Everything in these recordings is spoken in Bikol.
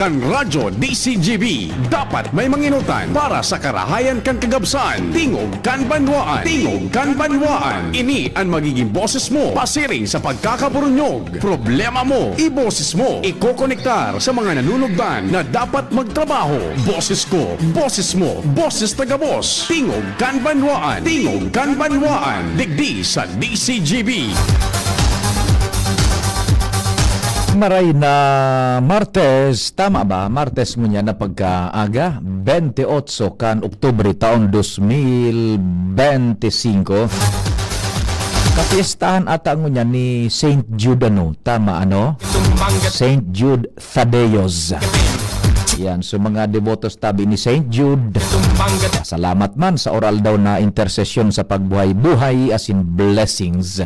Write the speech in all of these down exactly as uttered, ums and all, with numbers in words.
Kan Radyo D C G B, dapat may manginutan para sa karahayan kan kagabsan. Tingog kan Banwaan. Tingog kan Banwaan. Ini an magiging boses mo pasiring sa pagkakaburunyog. Problema mo, iboses mo. Ikokonektar sa mga nanunugdan na dapat magtrabaho. Boses ko, boses mo, boses taga boss. Tingog kan Banwaan. Tingog kan Banwaan. Digdi sa D C G B. Maray na Martes, tama ba? Martes ngunyan na pagkaaga, bente otso kan Oktubre taon dos mil bente singko. Kapiestahan ata ngunyan ni Saint Jude, ano? Tama, ano? Saint Jude Thaddeus. Yan, so mga debotos tabi ni Saint Jude, salamat man sa oral daw na intersesyon sa pagbuhay-buhay, as in blessings.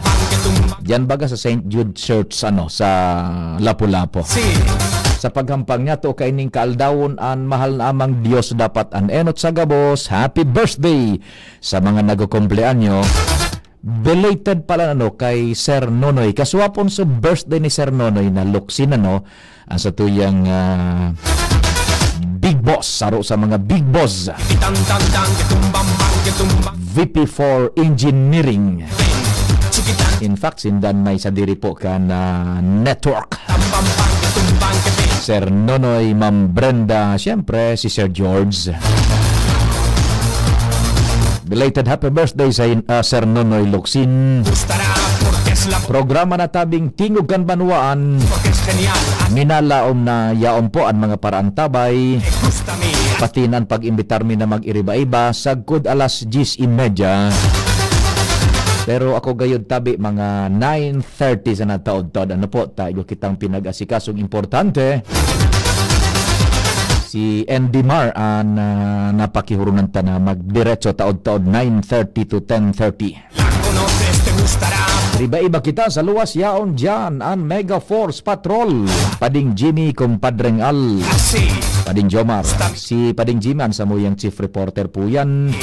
Diyan baga sa Saint Jude Church, ano, sa Lapu-Lapu. Sa paghampang niya, to kaining kaaldawon, an mahal na amang Dios dapat an enot sa gabos. Happy birthday sa mga nagkukumpleanyo. Belated pala, ano, kay Sir Nonoy. Kaswapon sa birthday ni Sir Nonoy na luksin, ano, ang satuyang, ah, Big Boss, saro sa mga Big Boss. V P for Engineering. In fact, sindan may sadiri po kan network. Sir Nonoy, Ma'am Brenda, siyempre si Sir George. Belated happy birthday sa in-, ah, Sir Nonoy Locsin. Programa na tabing Tingog kan Banwaan. Minalaom na yaon po an mga paraantabay. Pati na an pag-imbitar mi na mag-iriba-iba, sagkod alas diyes y media. Pero ako gayod tabi, mga nine thirty sa nataod-taod. Ano po, ta, igwa kitang pinag-asikasong importante. Si Andy Mar an, ah, napakihurunan ta na magdiretso taod-taod, nine thirty to ten thirty. Iba-iba kita sa luwas yaon diyan, an Mega Force Patrol. Pading Jimmy, Kumpadreng Al. Pading Jomar. Si Pading Jimmy, an samuyang chief reporter po yan.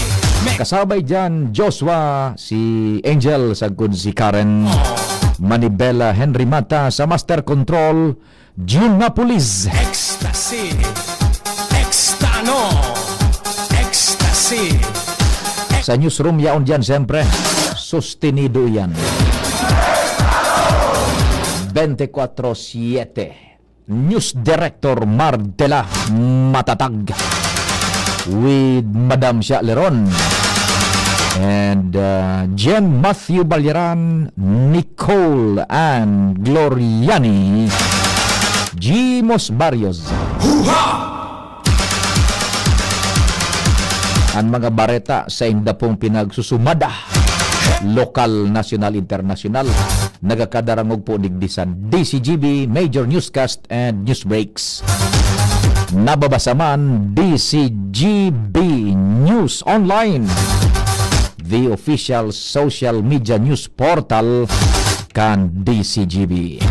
Kasabay diyan, Joshua, si Angel, sagkod si Karen. Manibela, Henry Mata sa Master Control. June Napolis. Ecstasy. Extano. Ecstasy. Sa newsroom yaon diyan, siyempre, sustenido yan. Twenty-four seven. News Director Mardela Matatag. With Madam Sha Leron. And, uh, Jen Matthew Balyaran, Nicole Ann Gloriani, Jimos Barrios. An mga bareta sainda pong pinagsusumada, lokal, nasyonal, internasyonal, nagakadarangog po digdi sa D C G B Major Newscast and News Breaks. Nababasa man, D C G B News Online, the official social media news portal kan D C G B.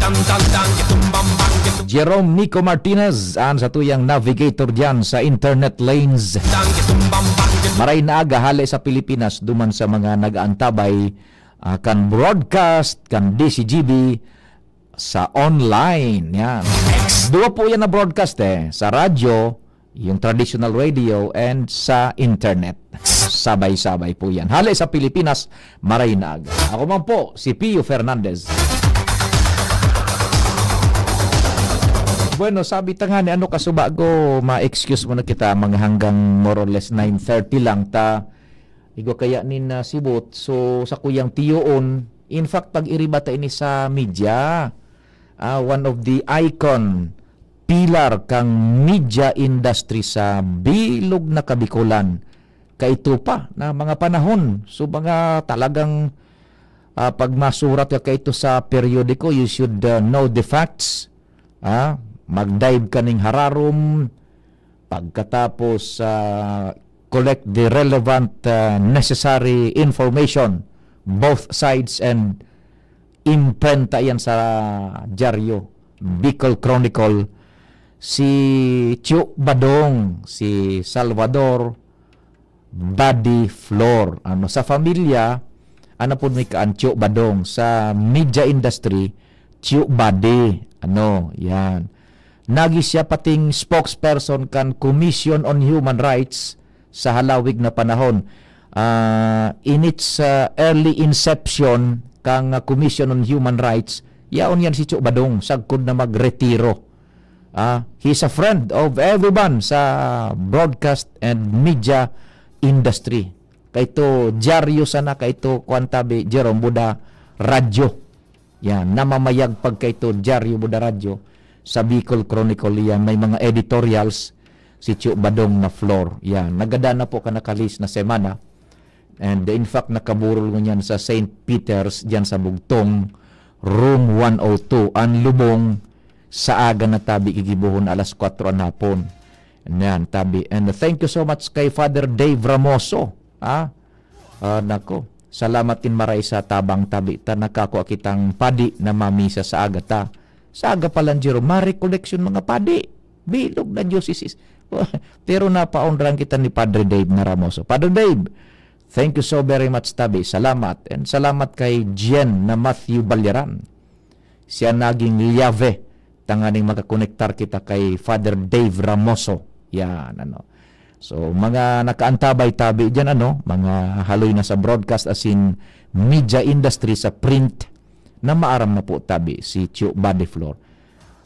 Jerome Nico Martinez, an satuyang navigator diyan sa internet lanes. Maray na aga hale sa Pilipinas, duman sa mga nag-aantabay, ah, kan broadcast kan D C G B sa online. Yan. Duwa po yan na broadcast eh, sa radyo, yung traditional radio, and sa internet. Sabay-sabay po yan. Hale sa Pilipinas, maray na aga. Ako man po, si Pio Fernandez. Bueno, sabi ta nga ni ano, kasubago, ma-excuse mo na kita, mga hanggang more or less nine thirty lang ta. Igwa kaya nin, ah, sibot. So, sa kuyang tiyoon, in fact, pag iriba ta ini sa media, ah, one of the icon, pillar kang media industry sa bilog na Kabikolan. Kaito pa na mga panahon. So, mga talagang, ah, pag masurat ka kaito sa periodiko, you should, ah, know the facts. Ah, mag-dive ka ning hararom, pagkatapos, ah, collect the relevant, ah, necessary information, both sides, and imprenta yan sa dyaryo, Bicol Chronicle. Si Tio Badong, si Salvador Badi Flor. Ano, sa familia, ano po ni kaan Tio Badong? Sa media industry, Tio Badi. Ano, yan. Nagi siya pating spokesperson kan Commission on Human Rights sa halawig na panahon. Ah, in its, ah, early inception kan, ah, Commission on Human Rights, yaon yan si Cho Badong, sagkod na magretiro. Ah, he's a friend of everyone sa broadcast and media industry. Kaito dyaryo sana, kaito kuwan tabi, Jerome, buda radyo. Yan, namamayag pagkaito dyaryo buda radyo sa Bicol Chronicle. Yan, may mga editorials si Tio Badong na Flor. Yan, nagada na po ka nakalis na semana. And in fact, nakaburol ngunyan sa Saint Peter's, dyan sa Bugtong, room one oh two. Ang lubong sa aga na tabi, gigibohon alas kwatro an hapon. Yan, tabi. And thank you so much kay Father Dave Ramoso. Ah, ah, nako. Salamat kin maray sa tabang tabi ta nakakua kitang padi na mamisa sa aga ta. Sa aga pa lang, Jerome, ma-recollection mga padi. Bilog na diocese. Pero napaonrang kita ni Padre Dave na Ramoso. Padre Dave, thank you so very much, tabi. Salamat. And salamat kay Jen na Matthew Balyaran. Siya naging llave tanganing makakonektar kita kay Father Dave Ramoso. Yan, ano. So, mga nakaantabay tabi diyan, ano, mga haloy na sa broadcast, as in media industry, sa print, na maaram na po tabi si Tio Body Floor.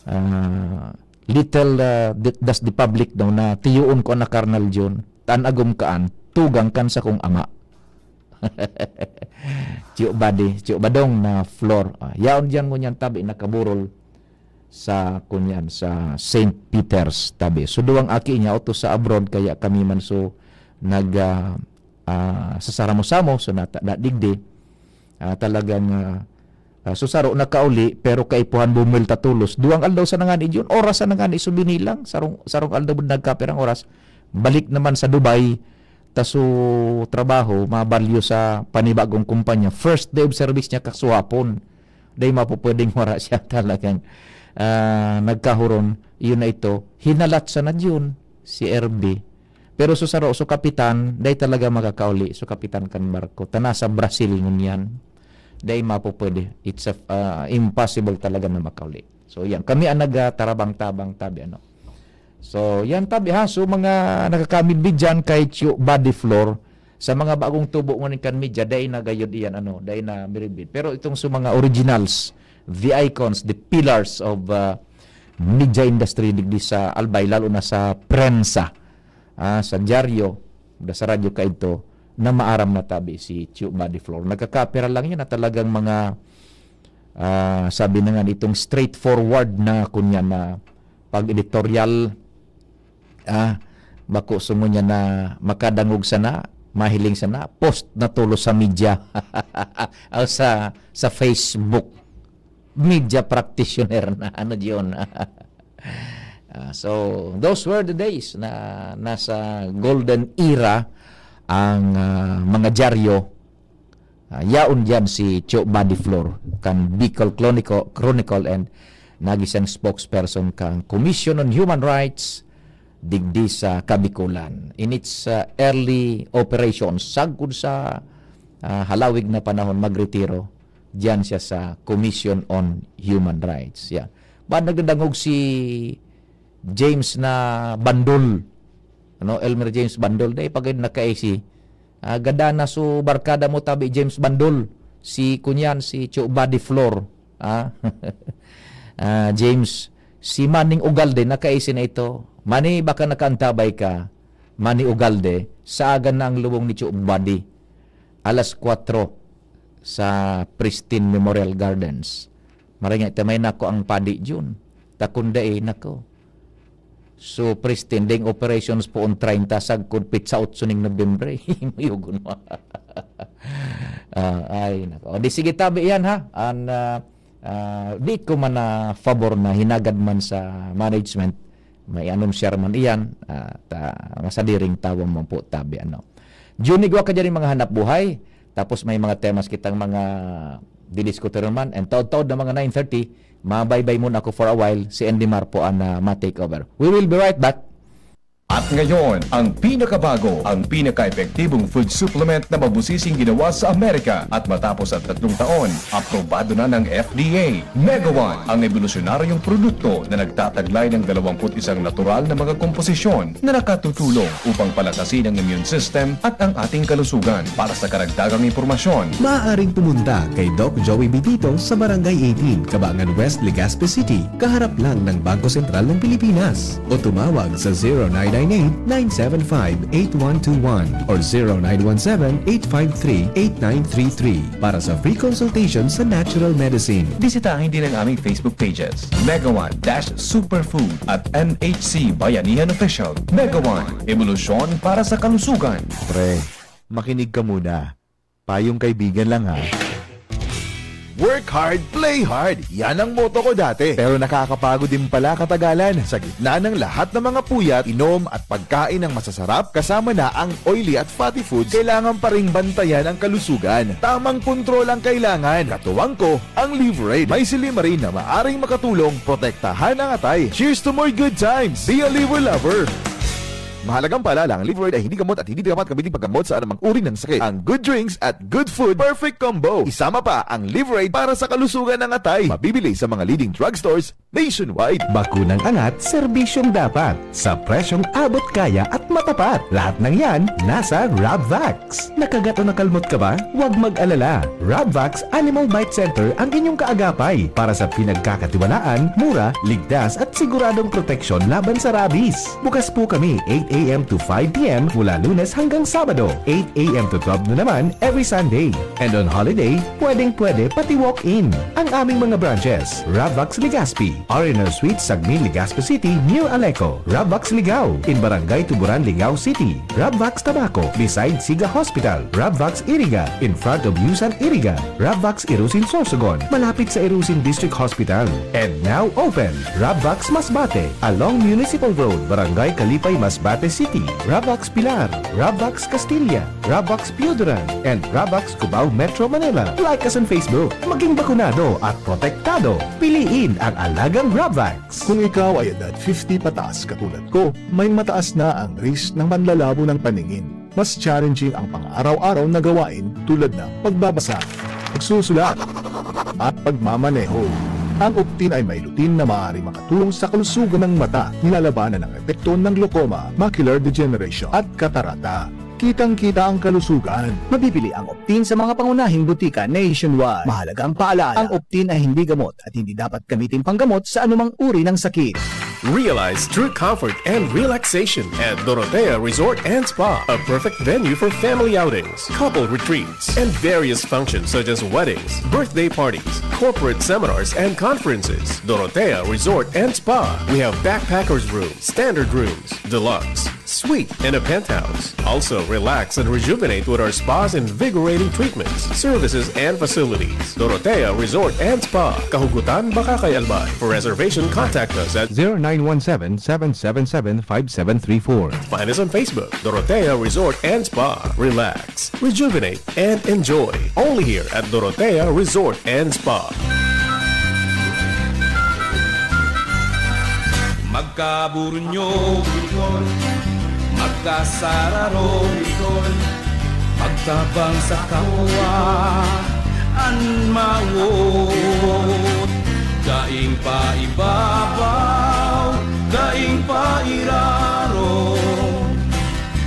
Ah, little, ah, di- does the public know na tiyoon ko na Karnal John, tan agom kaan, tugang kan sakong ama. Tio Body, Tio Badong na Floor. Ah, yaon diyan ngunyan tabi nakaburol sa, kunyan, sa Saint Peter's tabi. So, duwang aki niya, oto sa abroad, kaya kami man so nag, ah, ah, sasaramo-samo, so nata-, nadigdi. Ah, talagang, ah, ah, so saro nakauli, pero kaipuhan bumulta tolos. Duwang aldaw sa nangani diyon, oras sa nangani, so binilang, sarong, sarong aldaw nagkapirang oras. Balik naman sa Dubai, ta so trabaho, mabalyo sa panibagong kumpanya. First day of service niya kasuhapon. Dai mapupwedeng wara siya talagang, ah, nagkahuron. Yun na ito. Hinalat sa na June, si R B. Pero so saro, so kapitan, dai talaga makakauli. So kapitan kan barko. Ta nasa Brazil ngunyan. Dai mapupwede. It's a, ah, impossible talaga na makauli. So yan. Kami ang nagtarabang-tabang tabi, ano. So, yan tabi ha. So, mga nakakamidbid dyan kay Tio Body Floor, sa mga bagong tubo ngunyan kan media, dai na gayod iyan, ano, dai na miribid. Pero itong sa mga originals, the icons, the pillars of, uh, media industry digdi sa Albay, lalo na sa prensa, ah, sa dyaryo, da sa radyo kaidto, na maaram na tabi si Tio Body Floor. Nagkakapira lang yan na talagang mga, ah, sabi na nga, itong straightforward na, kunyan, na pag-editorial, ah, bako sungo niya na makadangog sana, mahiling sana, post na tulos sa media. O sa, sa Facebook. Media practitioner na, ano diyon. Ah, so, those were the days na nasa golden era ang, ah, mga dyaryo. Ah, yaon diyan si Cho Body Floor kan Bicol Chronicle, Chronicle and nagin siyang spokesperson kan Commission on Human Rights digdi sa Kabikulan. In its, ah, early operations, sagkod sa, ah, halawig na panahon magretiro, diyan siya sa Commission on Human Rights. Yan. Ba nagdadangog si James na Bandol? Ano, Elmer James Bandol, dai pa gayud nakaisi. Ah, gada na so barkada mo tabi, James Bandol. Si kunyan, si Cho Body Floor. Ah, ah, James, si Manny Ugalde, nakaisi na ito. Manny, baka nakaantabay ka. Manny Ugalde, sa aga na ang lubong ni Cho Body. Alas kwatro sa Pristine Memorial Gardens. Maray nga, ita may nako ang padi, Jun. Ta kun dai, nako. So, Pristine, ding operations po on treinta, sagkod pitsa otso ning Nobyembre. Mayugon mo. Ah, ay, nako. O, di sige, tabi yan, ha? An, ah, ah, di ko man na favor na hinagad man sa management, may anunsyar man iyan, ah, ta, masadiring tawo man po, tabi, ano. Jun, igwa ka dyan yung mga hanap buhay, tapos may mga temas kitang mga didiskutir man, and taod-taod na mga nine thirty, mabaybay muna ako for a while, si Andy Mar po ang, ah, ma-take over. We will be right back. At ngayon, ang pinakabago, ang pinaka-epektibong food supplement na mabusising ginawa sa Amerika at matapos ang tatlong taon, aprobado na ng F D A. Mega One, ang ebolusyonaryong produkto na nagtataglay ng dalawampu't isang natural na mga komposisyon na nakatutulong upang palakasin ang immune system at ang ating kalusugan. Para sa karagdagang impormasyon, maaaring pumunta kay Doc Joey Bitito sa Barangay eighteen, Cabangan West, Legazpi City, kaharap lang ng Bangko Sentral ng Pilipinas. O tumawag sa zero nine nine eight, nine seven five, eight one two one or zero nine one seven, eight five three, eight nine three three para sa free consultation sa natural medicine. Bisitahin din ang aming Facebook pages, Mega One dash Superfood at M H C Bayanihan Official. Mega One, ebolusyon para sa kalusugan. Pre, makinig ka muna. Payong kaibigan lang, ha. Work hard, play hard. Yan ang motto ko dati. Pero nakakapagod din pala katagalan. Sa gitna ng lahat ng mga puyat, inom at pagkain ng masasarap, kasama na ang oily at fatty foods, kailangan pa ring bantayan ang kalusugan. Tamang kontrol ang kailangan. Katuwang ko, ang Liverade. May silymarin na maaring makatulong protektahan ang atay. Cheers to more good times! Be a Liver Lover! Mahalagang paalala, ang Liverade ay hindi gamot at hindi dapat gamitin paggamot sa anumang uri ng sakit. Ang good drinks at good food, perfect combo. Isama pa ang Liverade para sa kalusugan ng atay. Mabibili sa mga leading drugstores nationwide. Bakunang angat, serbisyong dapat. Sa presyong abot kaya at matapat. Lahat ng yan, nasa Rabvax. Nakagat o nakalmot ka ba? Huwag mag-alala. Rabvax Animal Bite Center ang inyong kaagapay para sa pinagkakatiwalaan, mura, ligtas at siguradong proteksyon laban sa rabies. Bukas po kami eight a m to five p m mula Lunes hanggang Sabado, eight a m to twelve na naman every Sunday. And on holiday, pwedeng-pwede pati walk-in. Ang aming mga branches, Rabvax Legazpi, R and R Suite, Sagmin, Legazpi City, near Aleco, Rabvax Ligao, in Barangay Tuburan, Ligao City, Rabvax Tabaco, beside Siga Hospital, Rabvax Iriga, in front of Yusan Iriga, Rabvax Irusin Sorsogon, malapit sa Irusin District Hospital. And now open, Rabvax Masbate, along Municipal Road, Barangay Kalipay, Masbate City, Rabvax Pilar, Rabvax Castilla, Rabvax Pioduran, and Rabvax Cubao, Metro Manila. Like us on Facebook. Maging bakunado at protektado. Piliin ang alagang Rabvax. Kung ikaw ay edad fifty pataas katulad ko, may mataas na ang risk ng panlalabo ng paningin. Mas challenging ang pang-araw-araw na gawain tulad ng pagbabasa, pagsusulat, at pagmamaneho. Ang Optin ay may lutein na maaaring makatulong sa kalusugan ng mata, nilalabanan ang epekto ng glaucoma, macular degeneration, at katarata. Kitang-kita ang kalusugan. Mabibili ang Optin sa mga pangunahing butika nationwide. Mahalagang paalala, ang Optin ay hindi gamot at hindi dapat gamitin panggamot sa anumang uri ng sakit. Realize true comfort and relaxation at Dorotea Resort and Spa, a perfect venue for family outings, couple retreats, and various functions such as weddings, birthday parties, corporate seminars, and conferences. Dorotea Resort and Spa. We have backpackers room, standard rooms, deluxe, suite, and a penthouse. Also, relax and rejuvenate with our spa's invigorating treatments, services, and facilities. Dorotea Resort and Spa, Kahugutan, Bacacay, Albay. For reservation, contact us at zero nine one seven, seven seven seven, five seven three four. Find us on Facebook, Dorotea Resort and Spa. Relax, rejuvenate, and enjoy. Only here at Dorotea Resort and Spa. Magkaburunyo, Bicol. Magkasararo, Bicol. Magtabang sa kapwa, an mawot. Daing paibabaw, daing pairarom.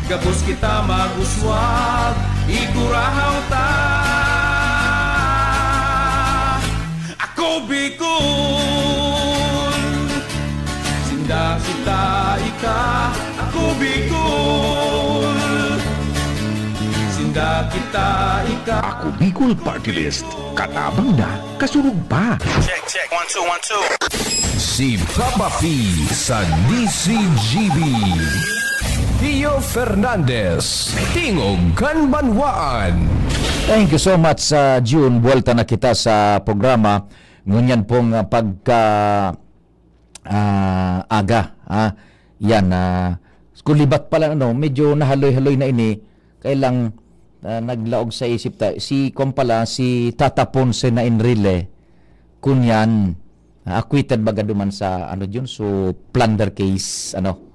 Gabos kita mag-uswag, igurahaw ta. Ako Bicol, sinda kita ika. Ako Bicol, sinda kita ika. Ako Bicol Party List. Katabang na, kasurog pa. Check, check. One, two, one, two. Si Papa P sa D C G B. Pio Fernandez, Tingog kan Banwaan. Thank you so much, sa June. Buwelta na kita sa programa. Ngunyan pong, ah, pagka, ah, aga, ah, yan, ah, kung libat pala, ano, medyo nahaloy-haloy na ini, kaya lang, ah, naglaog sa isip ta, si, kwan pala, si Tata Ponce na Enrile, kunyan, ah, acquitted baga duman sa, ano yun, so, plunder case, ano,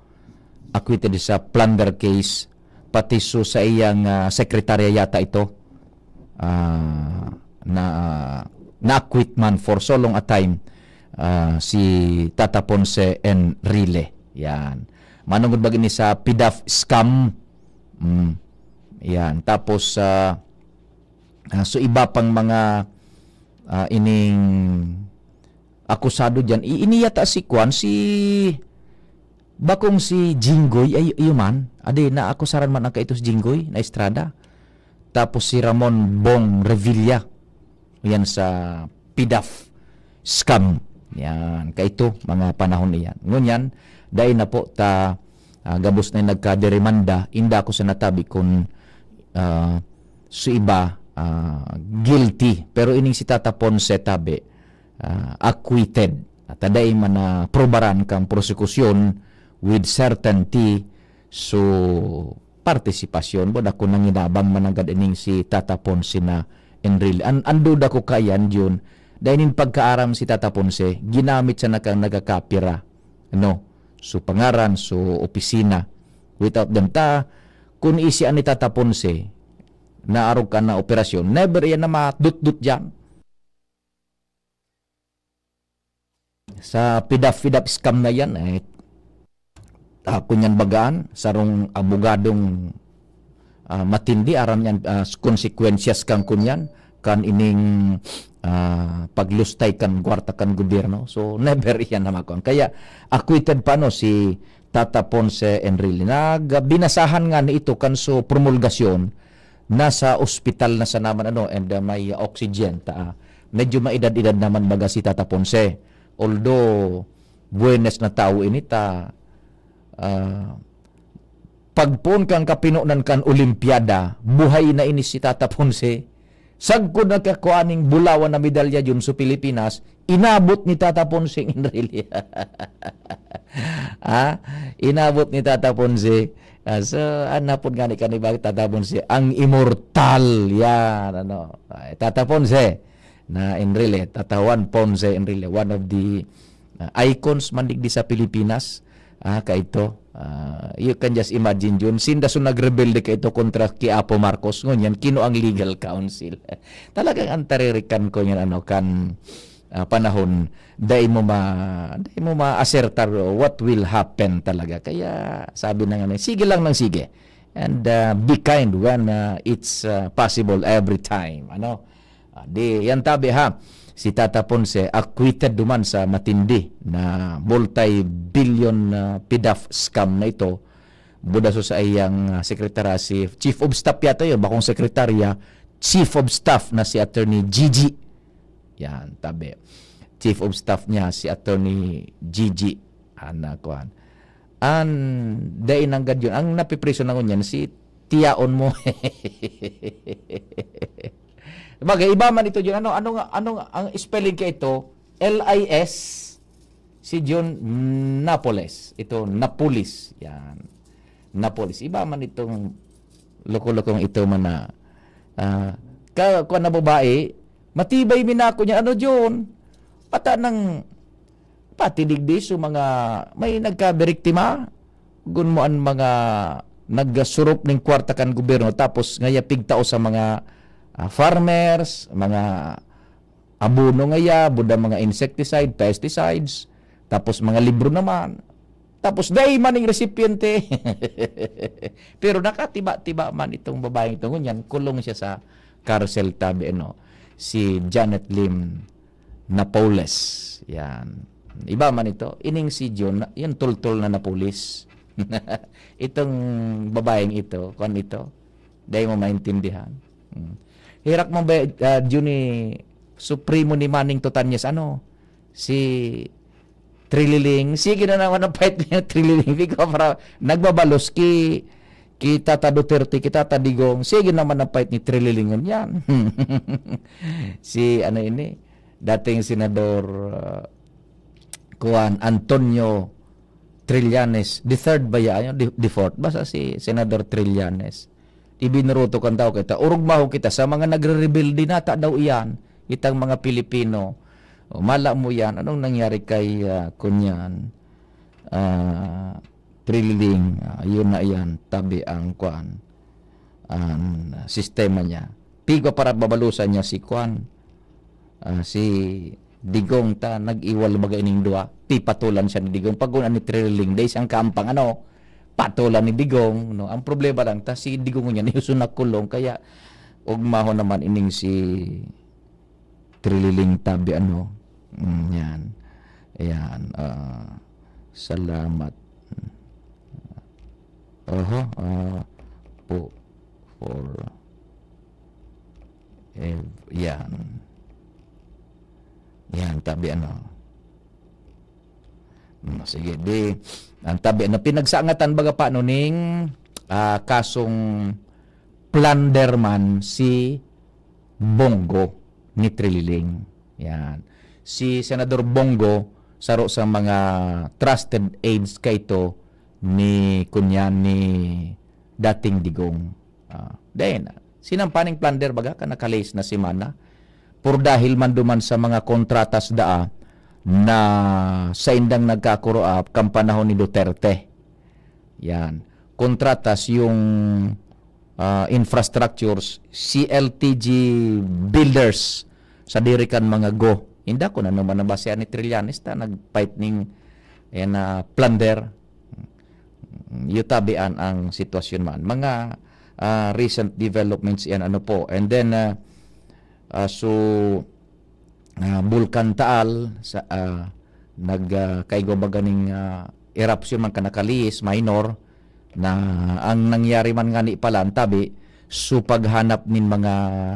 acquitted sa plunder case, pati su-, sa iyang, ah, sekretarya yata ito, ah, na, na-acquit man for so long a time, ah, si Tata Ponce Enrile. Yan. Manungod ba ini sa PDAF scam? Mm. Yan. Tapos, ah, ah, so iba pang mga, ah, ining akusado diyan. I-, ini yata si kwan, si, bakong si Jinggoy, ay, iyo man. Adi, naakusaran man ang kaito si Jinggoy na Estrada. Tapos si Ramon Bong Revilla. Yan sa PDAF scam. Yan, kaito, mga panahon iyan. Ngunyan, dai na po ta, ah, gabos na nagkaderemanda, inda ako sa natabi kun, ah, su iba, ah, guilty. Pero ining si Tata Ponce tabi, ah, acquitted. At dai man na probaran kang prosekusyon with certainty. So, partisipasyon, bo, dako nanginabang mananggad ining si Tata Ponce na Enrile. An, an duda ko kayan, Jun, dai nin pagkaaram si Tata Ponce, ginamit siya na kang nagkakapira. No? So, pangaran, so, opisina. Without them, ta, kun isian ni Tata Ponce, naarog ka na operasyon, never iyan na matdutdut diyan. Sa PDAF, PDAF scam na yan, eh, ako niyan bagaan, sarong abogadong, ah, matindi, aram niyan, ah, konsekwensyas kan kunyan, kan ining, ah, paglustay kan kwarta kan gobyerno. So, never iyan na makuha. Kaya, acquitted pa, no, si Tata Ponce Enrile. Nag-, binasahan nga ni ito kan so promulgasyon, nasa ospital na sa naman, ano, and, uh, may oxygen ta, ah, medyo maedad-edad naman baga si Tata Ponce. Although, buenas na tao ini ta, ah, pagpoon kang kapinonan kan Olimpiada, buhay na ini si Tata Ponce. Sagkod na kakua ning bulawan na medalya dyan sa Pilipinas, inabot ni Tata Ponce ang Enrile. Ah, inabot ni Tata Ponce. Ah, so, an napod nga ni kanibag Tata Ponce, ang immortal. Yan, ano. Ay, Tata Ponce na Enrile, Tata Juan Ponce Enrile, one of the, ah, icons man digdi sa Pilipinas. Ah, kaito. Ah, you can just imagine yun. Sinda so nagrebelde kaito kontra ki Apo Marcos. Ngunyan, kino ang legal counsel? Talagang ang taririkan ko yan, ano, kan, ah, panahon, dai mo ma-, dai mo ma-asertar what will happen talaga. Kaya sabi na nga, sige lang ng sige. And, ah, be kind when, ah, it's, ah, possible every time. Ano? Ah, di, yan tabi ha. Si Tata Ponce, acquitted duman sa matindi na multi-billion na PDAF scam na ito. Buda so sa iyang, ah, sekretarya, si Chief of Staff yata yun, bakong sekretarya, Chief of Staff na si Attorney Gigi. Yan, tabi. Chief of Staff niya, si Attorney Gigi. Ana, kuan. An, dai nanggad yun. Ang napipriso na ngunyan, si tiyaon mo. Bagay, iba man ito dyan. Ano, ano nga, ano nga ang spelling ka ito? L I S, si John Napoles. Ito, Napolis. Yan. Napolis. Iba man itong loko-lokong ito man na, ah, ka, kuwan na babae, matibay minako niya. Ano, John? Pata nang pati digdi so mga may nagkabiriktima, gun mo an mga nagsurop ning kwarta kan gobyerno tapos ngaya pigtao sa mga, ah, farmers, mga abono ngaya, buda mga insecticide, pesticides, tapos mga libro naman. Tapos dai man ning resipiente. Pero nakatiba-tiba man itong babaeng ito. Ngunyan, kulong siya sa karsel tabi, ano, si Janet Lim Napoles. Yan. Iba man ito. Ining si John, yung tultol na napulis. Itong babaeng ito, kwan ito, dai mo maintindihan. Hmm. Hirak mo ba, ah, Juni, supremo ni Manning Totanyes, ano? Si Trililing. Sige na naman ang fight niya, Trililing. Ikaw, para nagbabalos ki, ki Tata Duterte, ki Tata Digong. Sige naman ang fight ni Trililing yan. Si, ano ini, dating Senador, ah, kuwan, Antonio Trillanes, the third ba yan? The, the fourth? Basta si Senador Trillanes. Ibinuruto kan tao kita. Orog maho kita sa mga nagre-rebelde, nata daw iyan. Itang mga Pilipino. O, mala mo yan. Anong nangyari kay, ah, kunyan? Ah, Trililing, ah, yun na yan, tabi ang kwan, ang sistema niya. Pigwa para babalusan niya si kwan, ah, si Digong ta, nag-iwal baga ining duwa, pipatulan siya ni Digong. Pag una ni Trililing, dahil siyang kampang, ano, patulan ni Digong, no? Ang problema lang, ta si Digong niya, niyusun na kulong, kaya ugmaho naman ining si Trililing tabi, ano. Mm, yan. Ayan, ah, salamat. Oho, ah, po, for, eh, yan. Yan, tabi, ano. Mm, sige, di, ang tabi, ano, pinagsangatan baga pa, ano, ning, ah, kasong plunder man si Bongo ni Trililing. Yan. Si Senador Bongo, saro sa mga trusted aides kaito ni, kunyan, ni dating Digong. Ah, then, sinampaning plunder baga ka nakalihis na semana. Por dahil man duman sa mga kontratas daa na saindang nagkakuro-, ah, kan panahon ni Duterte. Yan. Kontratas yung, ah, infrastructures, C L T G builders, sa diri kan mga Go. Inda ko na naman nabasehan ni Trillanes ta nag-fight ning, yan, na plunder. Yutabian ang sitwasyon man. Mga, ah, recent developments yan, ano po. And then, ah, ah, so, ah, Bulkan Taal, sa, ah, nag, ah, kaigwa ba ganing, ah, eruption man ka nakalihis, minor, na ang nangyari man ngani pala, ang tabi, so paghanap nin mga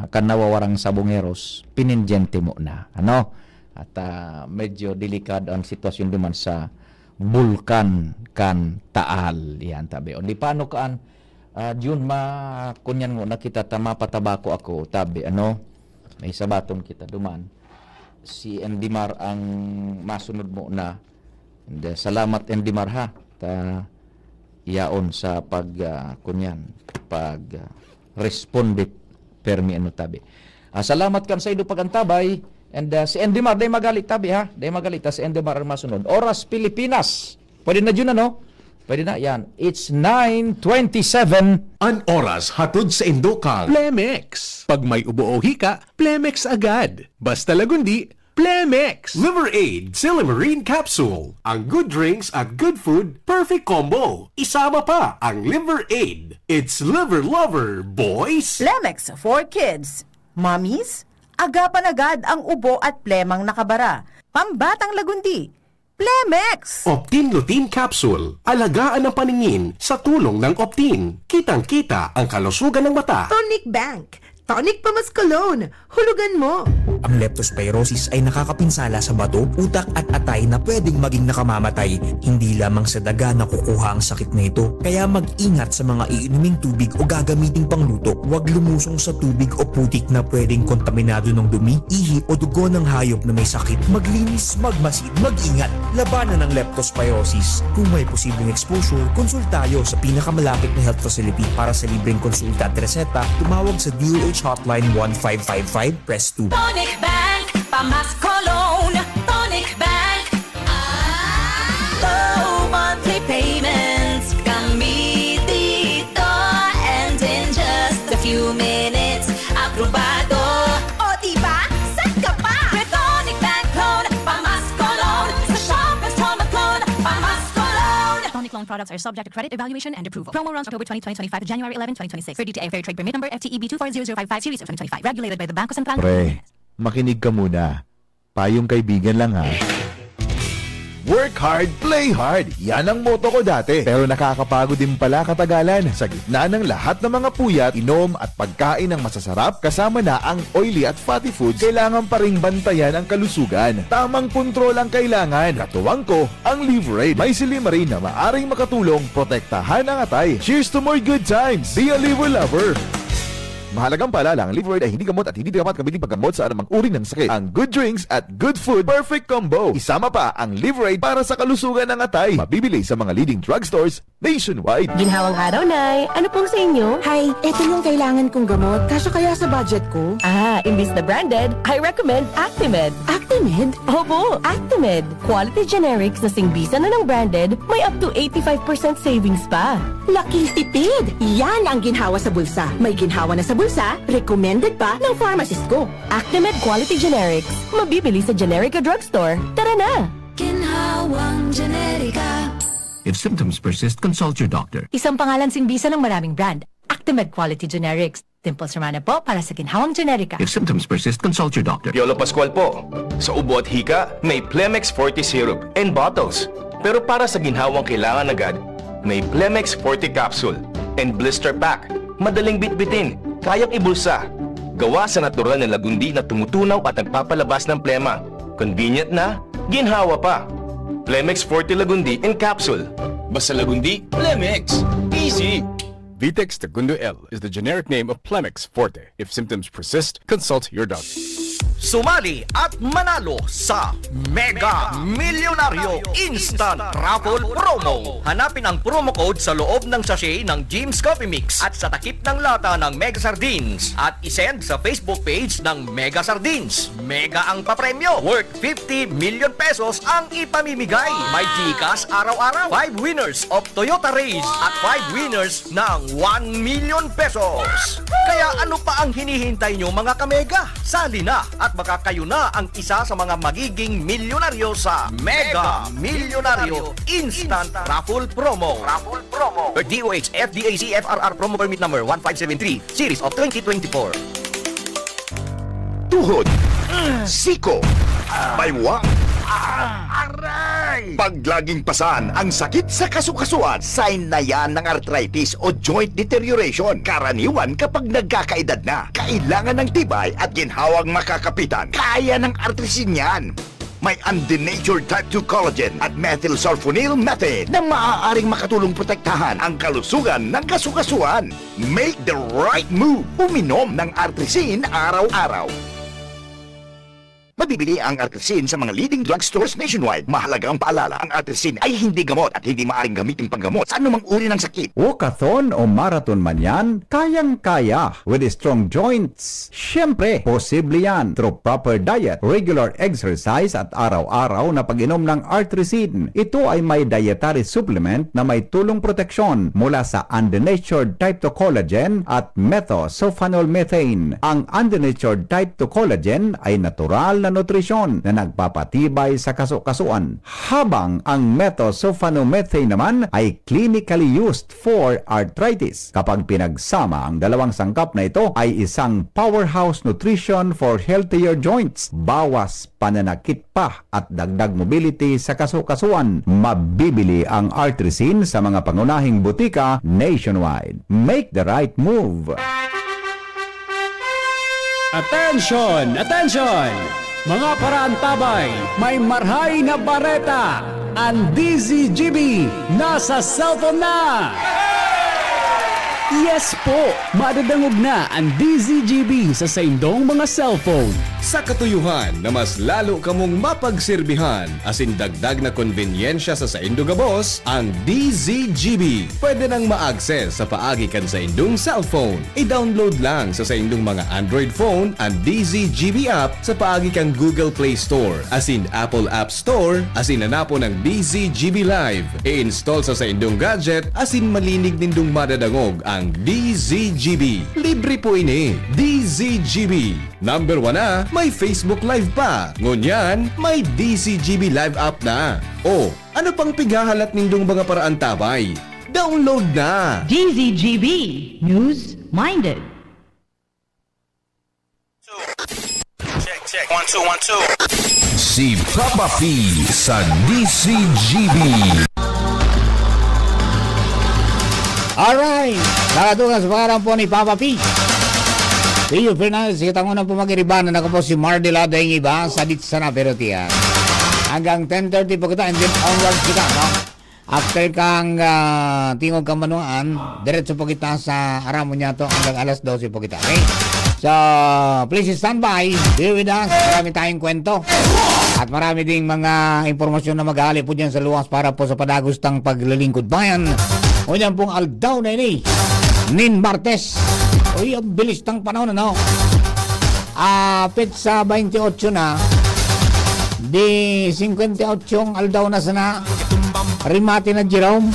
kan nawawarang sabongeros, pinindyente mo na, ano? At, ah, medyo delikado ang sitwasyon duman sa Bulkan kan Taal. Yan, tabi. O, di paano kaan, ah, Jun, ma-, kunyan mo, nakita ta, mapatabako ako, tabi, ano? May sabaton kita duman. Si Endimar ang masunod mo na. And, uh, salamat, Endimar, ha. Ta, yaon sa pag, uh, kunyan, pag, uh, respondit permi ano tabi. Ah, salamat kan sa indo pagantabay. And, uh, si Endimar, day magali tabi, ha. Day magali ta si Endimar ang masunod. Oras Pilipinas. Pwede na, Jun, ano? Pwede na, yan. It's nine twenty-seven. An oras hatod sa indo kang Plemex. Pag may ubo o hika, Plemex agad. Basta Lagundi, Plemex. Liver Aid, Silymarin Capsule. Ang good drinks at good food, perfect combo. Isama pa ang Liver Aid. It's Liver Lover, boys. Plemex for kids. Mommies, agapan agad ang ubo at plemang nakabara. Pambatang Lagundi, Plemex! Optin Lutein Capsule. Alagaan ang paningin sa tulong ng Optin. Kitang-kita ang kalusugan ng mata. Tonic Bank. Tonic Pamas Cologne. Hulugan mo! Ang leptospirosis ay nakakapinsala sa bato, utak at atay na pwedeng maging nakamamatay. Hindi lamang sa daga nakukuha ang sakit na ito. Kaya mag-ingat sa mga iinuming tubig o gagamiting pangluto. Huwag lumusong sa tubig o putik na pwedeng kontaminado ng dumi, ihi o dugo ng hayop na may sakit. Maglinis, magmasid, mag-ingat. Labanan ang leptospirosis. Kung may posibleng exposure, konsulta tayo sa pinakamalapit na health facility. Para sa libreng konsulta at reseta, tumawag sa D O H Hotline one five five five, press two. Tonic Bank, Pamas Cologne. Tonic Bank. Low monthly payments. Kami dito. And in just a few minutes, aprobado. O, diba? Saan ka pa? With Tonic Bank Loan, Pamas Cologne. Sa Shoppers, Tonic Loan, Pamas Cologne. Tonic Loan products are subject to credit evaluation and approval. Promo runs October twenty, twenty twenty-five to January eleven, twenty twenty-six. Per D T I Fair Trade Permit Number F T E B two four zero zero five five, Series of twenty twenty-five. Regulated by the Bangko Sentral. Pre, makini ka muna. Payong kaibigan lang, ha. Work hard, play hard. Yan ang motto ko dati. Pero nakakapagod din pala katagalan. Sa gitna ng lahat ng mga puyat, inom at pagkain ng masasarap, kasama na ang oily at fatty foods, kailangan pa ring bantayan ang kalusugan. Tamang kontrol ang kailangan. Katuwang ko, ang Liverade. May silymarin na maaring makatulong protektahan ang atay. Cheers to more good times! Be a Liver Lover! Mahalagang paalala, ang Liverade ay hindi gamot at hindi dapat gamitin paggamot sa anumang uri ng sakit. Ang good drinks at good food, perfect combo. Isama pa ang Liverade para sa kalusugan ng atay. Mabibili sa mga leading drugstores Nationwide. Ginhawang araw, Nay. Ano pong sa inyo? Hi, eto yung kailangan kong gamot. Kasya kaya sa budget ko? Ah, imbis na branded, I recommend Actimed. Actimed? Opo, Actimed. Quality generics na singbisan na ng branded, may up to eighty-five percent savings pa. Laking tipid! Yan ang ginhawa sa bulsa. May ginhawa na sa bulsa, recommended pa ng pharmacist ko. Actimed Quality Generics. Mabibili sa Generica Drugstore. Tara na! Ginhawang Generica. If symptoms persist, consult your doctor. Isang pangalan singbisan ng maraming brand. Actimed Quality Generics. Dimples Romana po para sa Ginhawang Generica. If symptoms persist, consult your doctor. Piolo Pascual po. Sa ubo at hika, may Plemex Forte Syrup and bottles. Pero para sa ginhawang kailangan agad, may Plemex Forte Capsule and Blister Pack. Madaling bitbitin, kayang ibulsa. Gawa sa natural na lagundi na tumutunaw at nagpapalabas ng plema. Convenient na, ginhawa pa. Plemex Forte Lagundi in Capsule. Basta Lagundi, Plemex. Easy! Vitex Segundo L is the generic name of Plemex Forte. If symptoms persist, consult your doctor. Sumali at manalo sa Mega Milyonaryo Instant Raffle Promo. Hanapin ang promo code sa loob ng sachet ng Jim's Coffee Mix at sa takip ng lata ng Mega Sardines at isend sa Facebook page ng Mega Sardines. Mega ang papremyo, worth fifty million pesos ang ipamimigay. May GCash araw-araw, five winners of Toyota Rays at five winners ng one million pesos. Kaya ano pa ang hinihintay nyo, mga kamega? Sali na at baka kayo na ang isa sa mga magiging milyonaryo sa Mega Milyonaryo Instant Raffle Promo. Raffle Promo. D O H F D A C F R R Promo Permit Number one five seven three, Series of twenty twenty-four. Tuhod, siko, baywang, aray! Pag laging pasan ang sakit sa kasukasuan, sign na yan ng arthritis o joint deterioration. Karaniwan kapag nagkakaedad na, kailangan ng tibay at ginhawang makakapitan. Kaya ng Artrisin yan. May undenatured type two collagen at methylsulfonyl methane na maaaring makatulong protektahan ang kalusugan ng kasukasuan. Make the right move. Uminom ng Artrisin araw-araw. Mabibili ang Artrisin sa mga leading drugstores nationwide. Mahalagang paalala, ang Artrisin ay hindi gamot at hindi maaaring gamitin panggamot sa anumang uri ng sakit. Walkathon o marathon man yan, kayang-kaya with strong joints. Siyempre, posible yan through proper diet, regular exercise at araw-araw na pag-inom ng Artrisin. Ito ay may dietary supplement na may tulong proteksyon mula sa undenatured type two collagen at methylsulfonyl methane. Ang undenatured type two collagen ay natural na nutrisyon na nagpapatibay sa kasukasuan, habang ang methylsulfonyl methane naman ay clinically used for arthritis. Kapag pinagsama, ang dalawang sangkap na ito ay isang powerhouse nutrition for healthier joints. Bawas pananakit pa at dagdag mobility sa kasukasuan. Mabibili ang Artrisin sa mga pangunahing butika nationwide. Make the right move! Attention! Attention! Mga paraantabay, may marhay na bareta! Ang D Z G B nasa cellphone na! Yes po! Madadangog na ang D Z G B sa saindong mga cellphone. Sa katuyuhan na mas lalo kamong mapagserbihan asin dagdag na konbenyensya sa saindo gabos, ang D Z G B pwede nang ma-access sa paagi kan saindong cellphone. I-download lang sa saindong mga Android phone ang D Z G B app sa paagi kan Google Play Store asin Apple App Store asin hanapon ang D Z G B Live. I-install sa saindong gadget asin malinig nindong madadangog ang D Z G B. Libre po ini. D Z G B. Number one na, may Facebook Live pa. Ngunyan, may D Z G B Live app na. O, ano pang pighahalat nindong mga paraantabay? Download na! D Z G B. News Minded. Check, check. One, two, one, two. Si Papa P sa D Z G B. Alright! Nakatukas pa rin po ni Papa P. Rio Fernandez, kita mo na po mag-iribanan. Ako po si Mardel Adeng Iba sa Ditsana Pero Tiyan. Hanggang ten thirty po kita and then onwards kita, no? After kang, ah, tingog kang Manuan, diretso po kita sa Aramon niya to hanggang alas dose po kita. Okay? So, please stand by. Be with us. Marami tayong kwento. At marami ding mga impormasyon na maghahali po dyan sa luwas para po sa padagos tang paglilingkod bayan. Ngunyan pong aldaw na ini, nin Martes. Uy, ang bilis ng panahon, ano? Ah, petsa twenty-eight na. Di fifty-eight aldaw na sana. Rimate na, Jerome.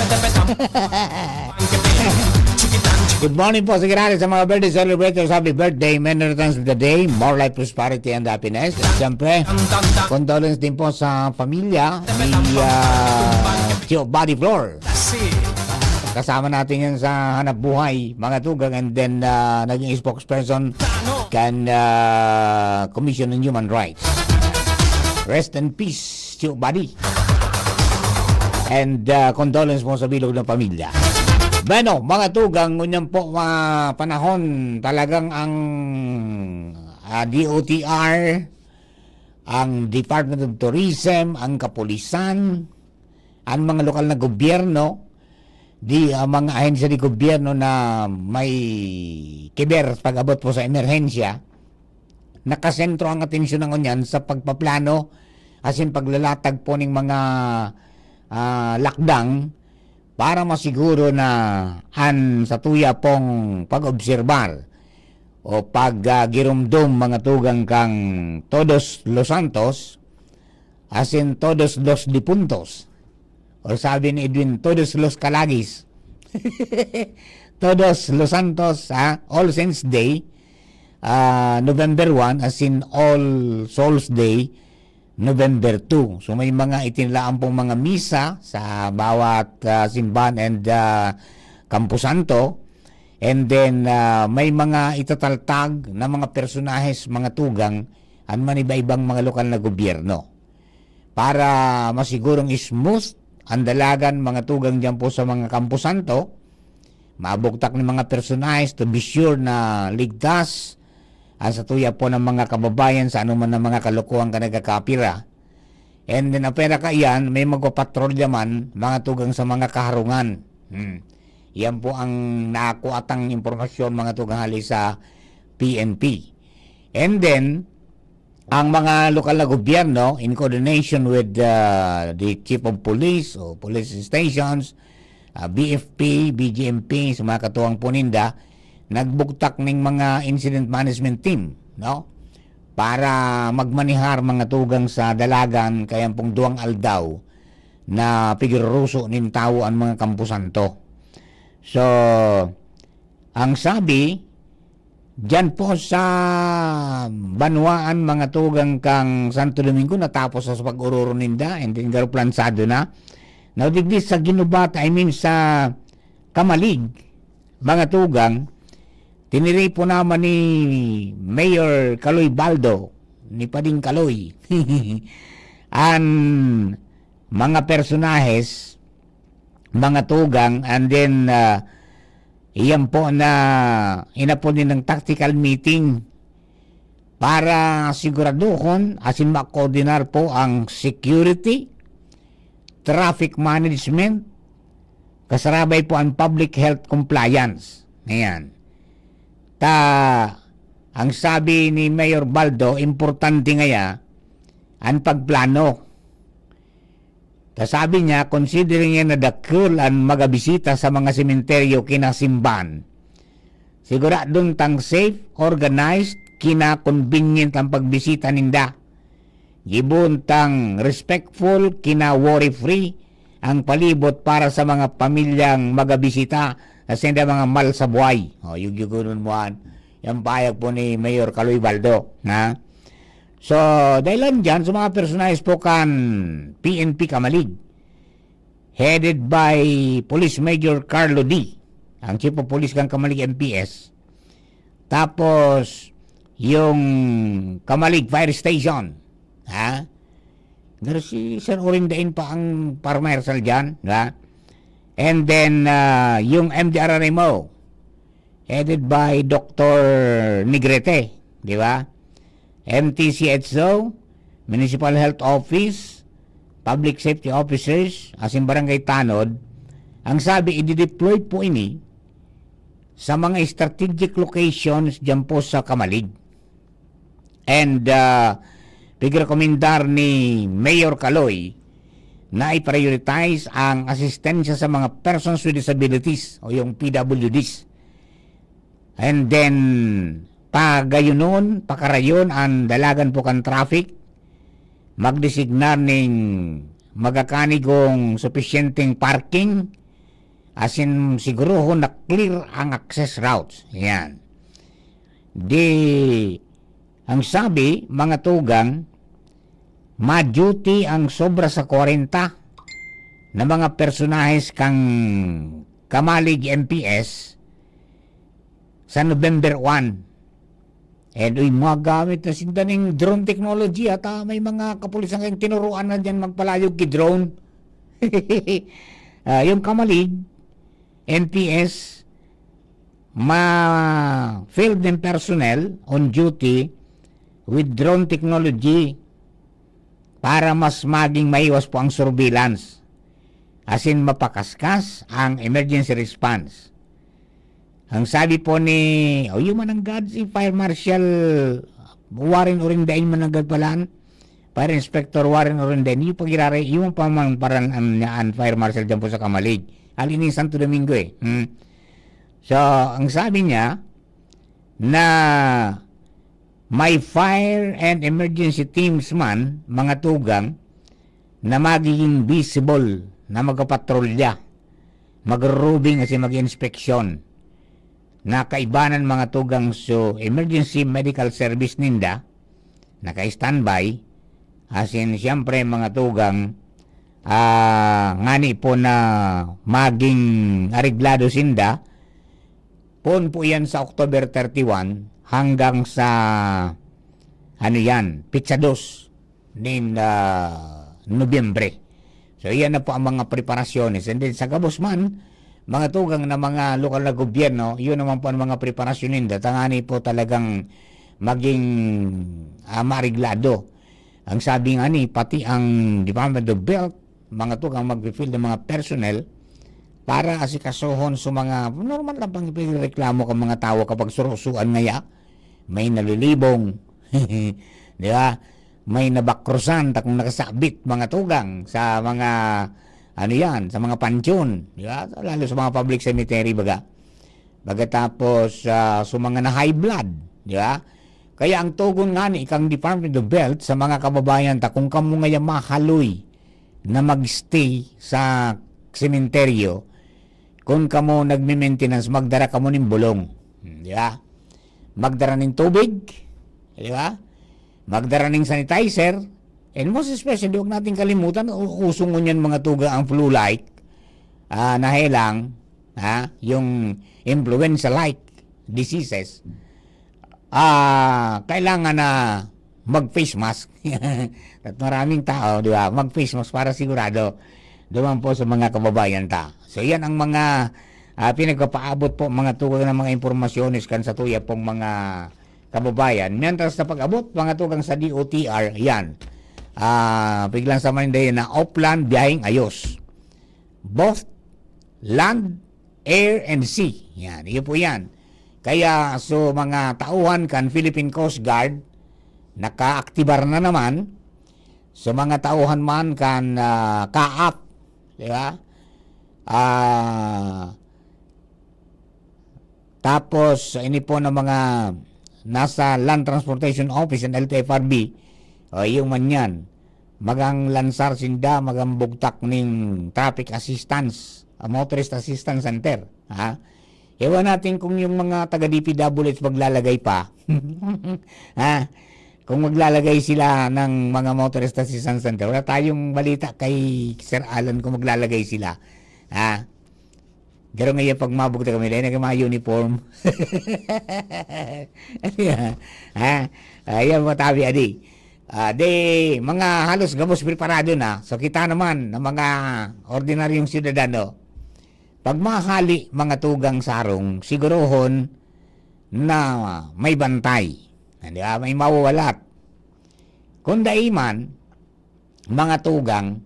Good morning po sa grabe sa mga birthday celebrators. Happy birthday, many returns of the day. More life, prosperity, and happiness. At siyempre, condolence din po sa pamilya ni, ah, Tio Buddy Flor. Kasama natin yan sa hanap buhay, mga tugang, and then, ah, naging spokesperson kan, ah, Commission on Human Rights. Rest in peace, Tio Buddy. And, ah, condolence po sa bilog ng pamilya. Bueno, mga tugang, ngunyan po, mga panahon, talagang ang, ah, D O T R, ang Department of Tourism, ang kapulisan, ang mga lokal na gobyerno, di, ah, mga ahensya de gobyerno na may kiber pag-abot po sa emerhensya, nakasentro ang atensyon na ngunyan sa pagpaplano asin paglalatag po ning mga, ah, lakdang para masiguro na an satuya pong pag-obserbar o pag, ah, giromdom, mga tugang, kan Todos los Santos, asin Todos los Dipuntos, or sabi ni Edwin, Todos los Kalagis. Todos los Santos, ha? All Saints Day, ah, November one, asin All Souls Day, November two. So, may mga itinilaan pong mga misa sa bawat, ah, simbahan and, ah, kamposanto. And then, ah, may mga itataltag na mga personahes, mga tugang, an maniba-ibang mga lokal na gobyerno. Para masigurong smooth ang dalagan, mga tugang, diyan po sa mga kamposanto, mabugtak ng mga personahes to be sure na ligtas ang satuya po ng mga kababayan sa anuman na mga kalokohan na nagkakapira. And then, apwera kaiyan, may magpapatrolya man, mga tugang, sa mga kaharungan. Hmm. Yan po ang nakuatang impormasyon, mga tugang, hali sa P N P. And then, ang mga lokal na gobyerno, in coordination with, uh, the Chief of Police o police stations, uh, B F P, B G M P, sa mga katuwang po ninda, nagbugtak ning mga incident management team, no? Para magmanihar, mga tugang, sa dalagan, kaya pong duwang aldaw na pigruruso nin tawo an mga kamposanto. So, ang sabi, diyan po sa banwaan, mga tugang, kan Santo Domingo, natapos sa pag-ororo ninda, and then garo plansado na. Now, digdi sa Guinobatan, I mean, sa Camalig, mga tugang, tiniripo naman ni Mayor Kaloy Baldo, ni Pading Kaloy, an mga personahes, mga tugang, and then, ah, iyan po na inapod nilang tactical meeting para siguraduhon asin makoordinar po ang security, traffic management, kasarabay po ang public health compliance. Ayan. Ta, ang sabi ni Mayor Baldo, importante ngaya an pagplano. Ta sabi niya, considering niya na dakul an magabisita sa mga sementeryo kinasimbahan, siguradon tang safe, organized, kina-convenient ang pagbisita ninda. Gibohon tang respectful, kina-worry-free ang palibot para sa mga pamilyang magabisita na senda mga mal sa buhay. O, yugyugunon mo an. Yan pahayag po ni Mayor Kaloy Baldo, ha? So, dahilan dyan, sa mga personahes po kan P N P Camalig, headed by Police Major Carlo D, ang Chief of Police kan Camalig M P S. Tapos, yung Camalig Fire Station, ha? Pero si Sir Orin Dain pa ang paramersal dyan, ha? And then, ah, yung M D R R M O, headed by Doctor Negrete, di ba? M T C H O, Municipal Health Office, Public Safety Officers, asin Barangay Tanod, ang sabi, i-deploy po ini sa mga strategic locations dyan po sa Camalig. And, ah, pigrekomendar ni Mayor Caloy na i-prioritize ang asistensya sa mga persons with disabilities o yung P W Ds. And then, pagayunon, pakarayon an dalagan po kan traffic, magdesignar nin magakanigong supisyenteng parking, asin sigurohon na clear ang access routes. Yan. Di, ang sabi, mga tugang, ma-duty ang sobra sa kwarenta na mga personahes kan Camalig M P S sa November one. And uy, magamit na sinda ning drone technology, at, ah, may mga kapulisan kayong tinuruan na diyan magpalayog ki drone. Ah, yung Camalig, M P S, ma-field ng personnel on duty with drone technology para mas maging maiwas po ang surveillance, asin mapakaskas ang emergency response. Ang sabi po ni, o, yun man ang God, si Fire Marshal Warren Orindain man ang God palaan, Fire Inspector Warren Orindain, yung pagirare, yung pa man paran an, an Fire Marshal dyan po sa Camalig. Alin yung Santo Domingo eh. Hmm. So, ang sabi niya, na may fire and emergency teams man, mga tugang, na magiging visible na magpapatrolya, magrurubing asin mag-inspeksyon, na kaibanan mga tugang so emergency medical service ninda, naka-standby, asin siyempre mga tugang, ah, ngani po na maging areglado sinda, poon po yan sa October thirty-one hanggang sa, ano yan, pitsa dos nin, ah, Nobyembre. So, iyan na po ang mga preparasyones. And then, sa gabos man, mga tugang na mga lokal na gobyerno, yun naman po ang mga preparasyon ninda. Tangani po talagang maging, ah, maareglado. Ang sabi nga ni, pati ang Department of Health, mga tugang magpi-field ng mga personnel para asikasohon sa mga, normal lang pang reklamo kan mga tawo kapag surusuan ngaya, may nalilibong, di ba? May nabakrusan, takong nakasabit, mga tugang, sa mga, ano yan, sa mga pansyon, di ba? Lalo sa mga public cemetery, baga. Pagkatapos, ah, sa mga na-high blood, di ba? Kaya ang tugon nga ni kang Department of Health sa mga kababayan ta, kung kamo ngaya mahaloy na mag-stay sa sementeryo, kung kamo nagme-maintenance, magdara kamo nin bulong. Hmm, di ba? Magdara nin tubig, di ba? Magdara nin sanitizer, and most especially, huwag natin kalimutan, u-, uso ngunyan mga tugang ang flu-like, ah, na helang, ha? Yung influenza-like diseases, ah, kailangan na mag-face mask. At maraming tao, di ba? Mag-face mask para sigurado duman po sa mga kababayan ta. So, yan ang mga, ah, pinagpapaabot po, mga tugang na mga impormasyones kan sa tuya pong mga kababayan. Mientras sa pag-abot, mga tugang sa D O T R, yan. Ah, biglang sa Mandayan na Oplan, biyaheng ayos. Both land, air, and sea. Yan, iyo po yan. Kaya, so, mga tauhan kan Philippine Coast Guard, nakaaktibar na naman. So, mga tauhan man kan, ah, kaap, di ba? Ah, tapos, ini po ng mga nasa Land Transportation Office and L T F R B, o, iyo man yan. Magang lansar sinda, magang bugtak ning traffic assistance, ah, motorist assistance center, ha? Ewan natin kung yung mga taga D P W H maglalagay pa. Ha? Kung maglalagay sila ng mga motorist assistance center, wala tayong balita kay Sir Alan kung maglalagay sila. Ha? Garo nga iya pag mabugtak kami, dahil na kayo mga uniform. Ha? Ayan, matabi, adi. Ah, di, mga halos gabos preparado na. So, kita naman ng mga ordinaryong siyudadano, pag mahali mga tugang sarong, sigurohon na may bantay. Di ba? May mawawalat. Kung dai man, mga tugang,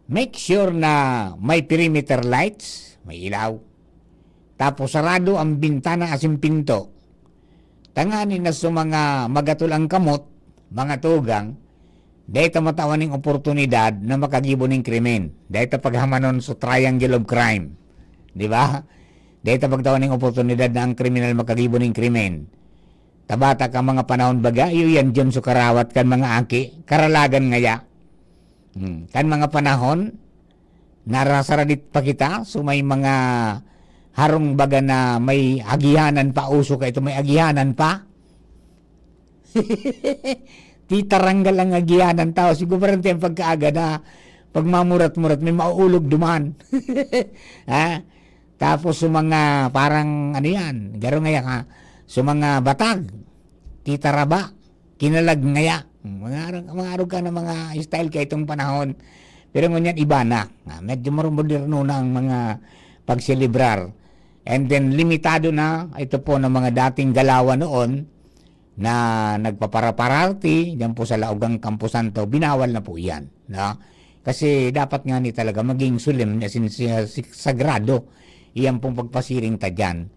make sure na may perimeter lights, may ilaw. Tapos sarado ang bintana asin pinto. Tangani na sa mga magatol ang kamot, mga tugang, Dai ta matawan ning oportunidad na makagibo ning krimen. Dai ta paghamanon sa triangle of crime. Di ba? Dai ta pagtawan ning oportunidad na ang kriminal makagibo ning krimen. Tabata ka mga panahon baga, iyo yan dyan sa karawat kan mga aki, karalagan ngaya. Hmm. Kan mga panahon, narasaradit pa kita, so may mga harong baga na may agihanan pa, uso ka ito, may agihanan pa. Titaranggal ang agihanan tao. Siguro parang tayong pagkaaga na pagmamurat-murat, may mauulog duman. Ha? Tapos sa mga parang, ano yan, garo ngaya ka, sa mga batag, titaraba, kinalag ngaya. Mga arog, mga arog ka na mga style ka itong panahon. Pero ngunyan, iba na. Ah, medyo moderno na ang mga pagselebrar. And then, limitado na ito po ng mga dating galawan noon na nagpaparapararti diyan po sa laogang Camposanto, binawal na po iyan, no? Kasi dapat nga ni talaga maging solemn, as in, si-, si-, sagrado, iyan pong pagpasiring ta diyan,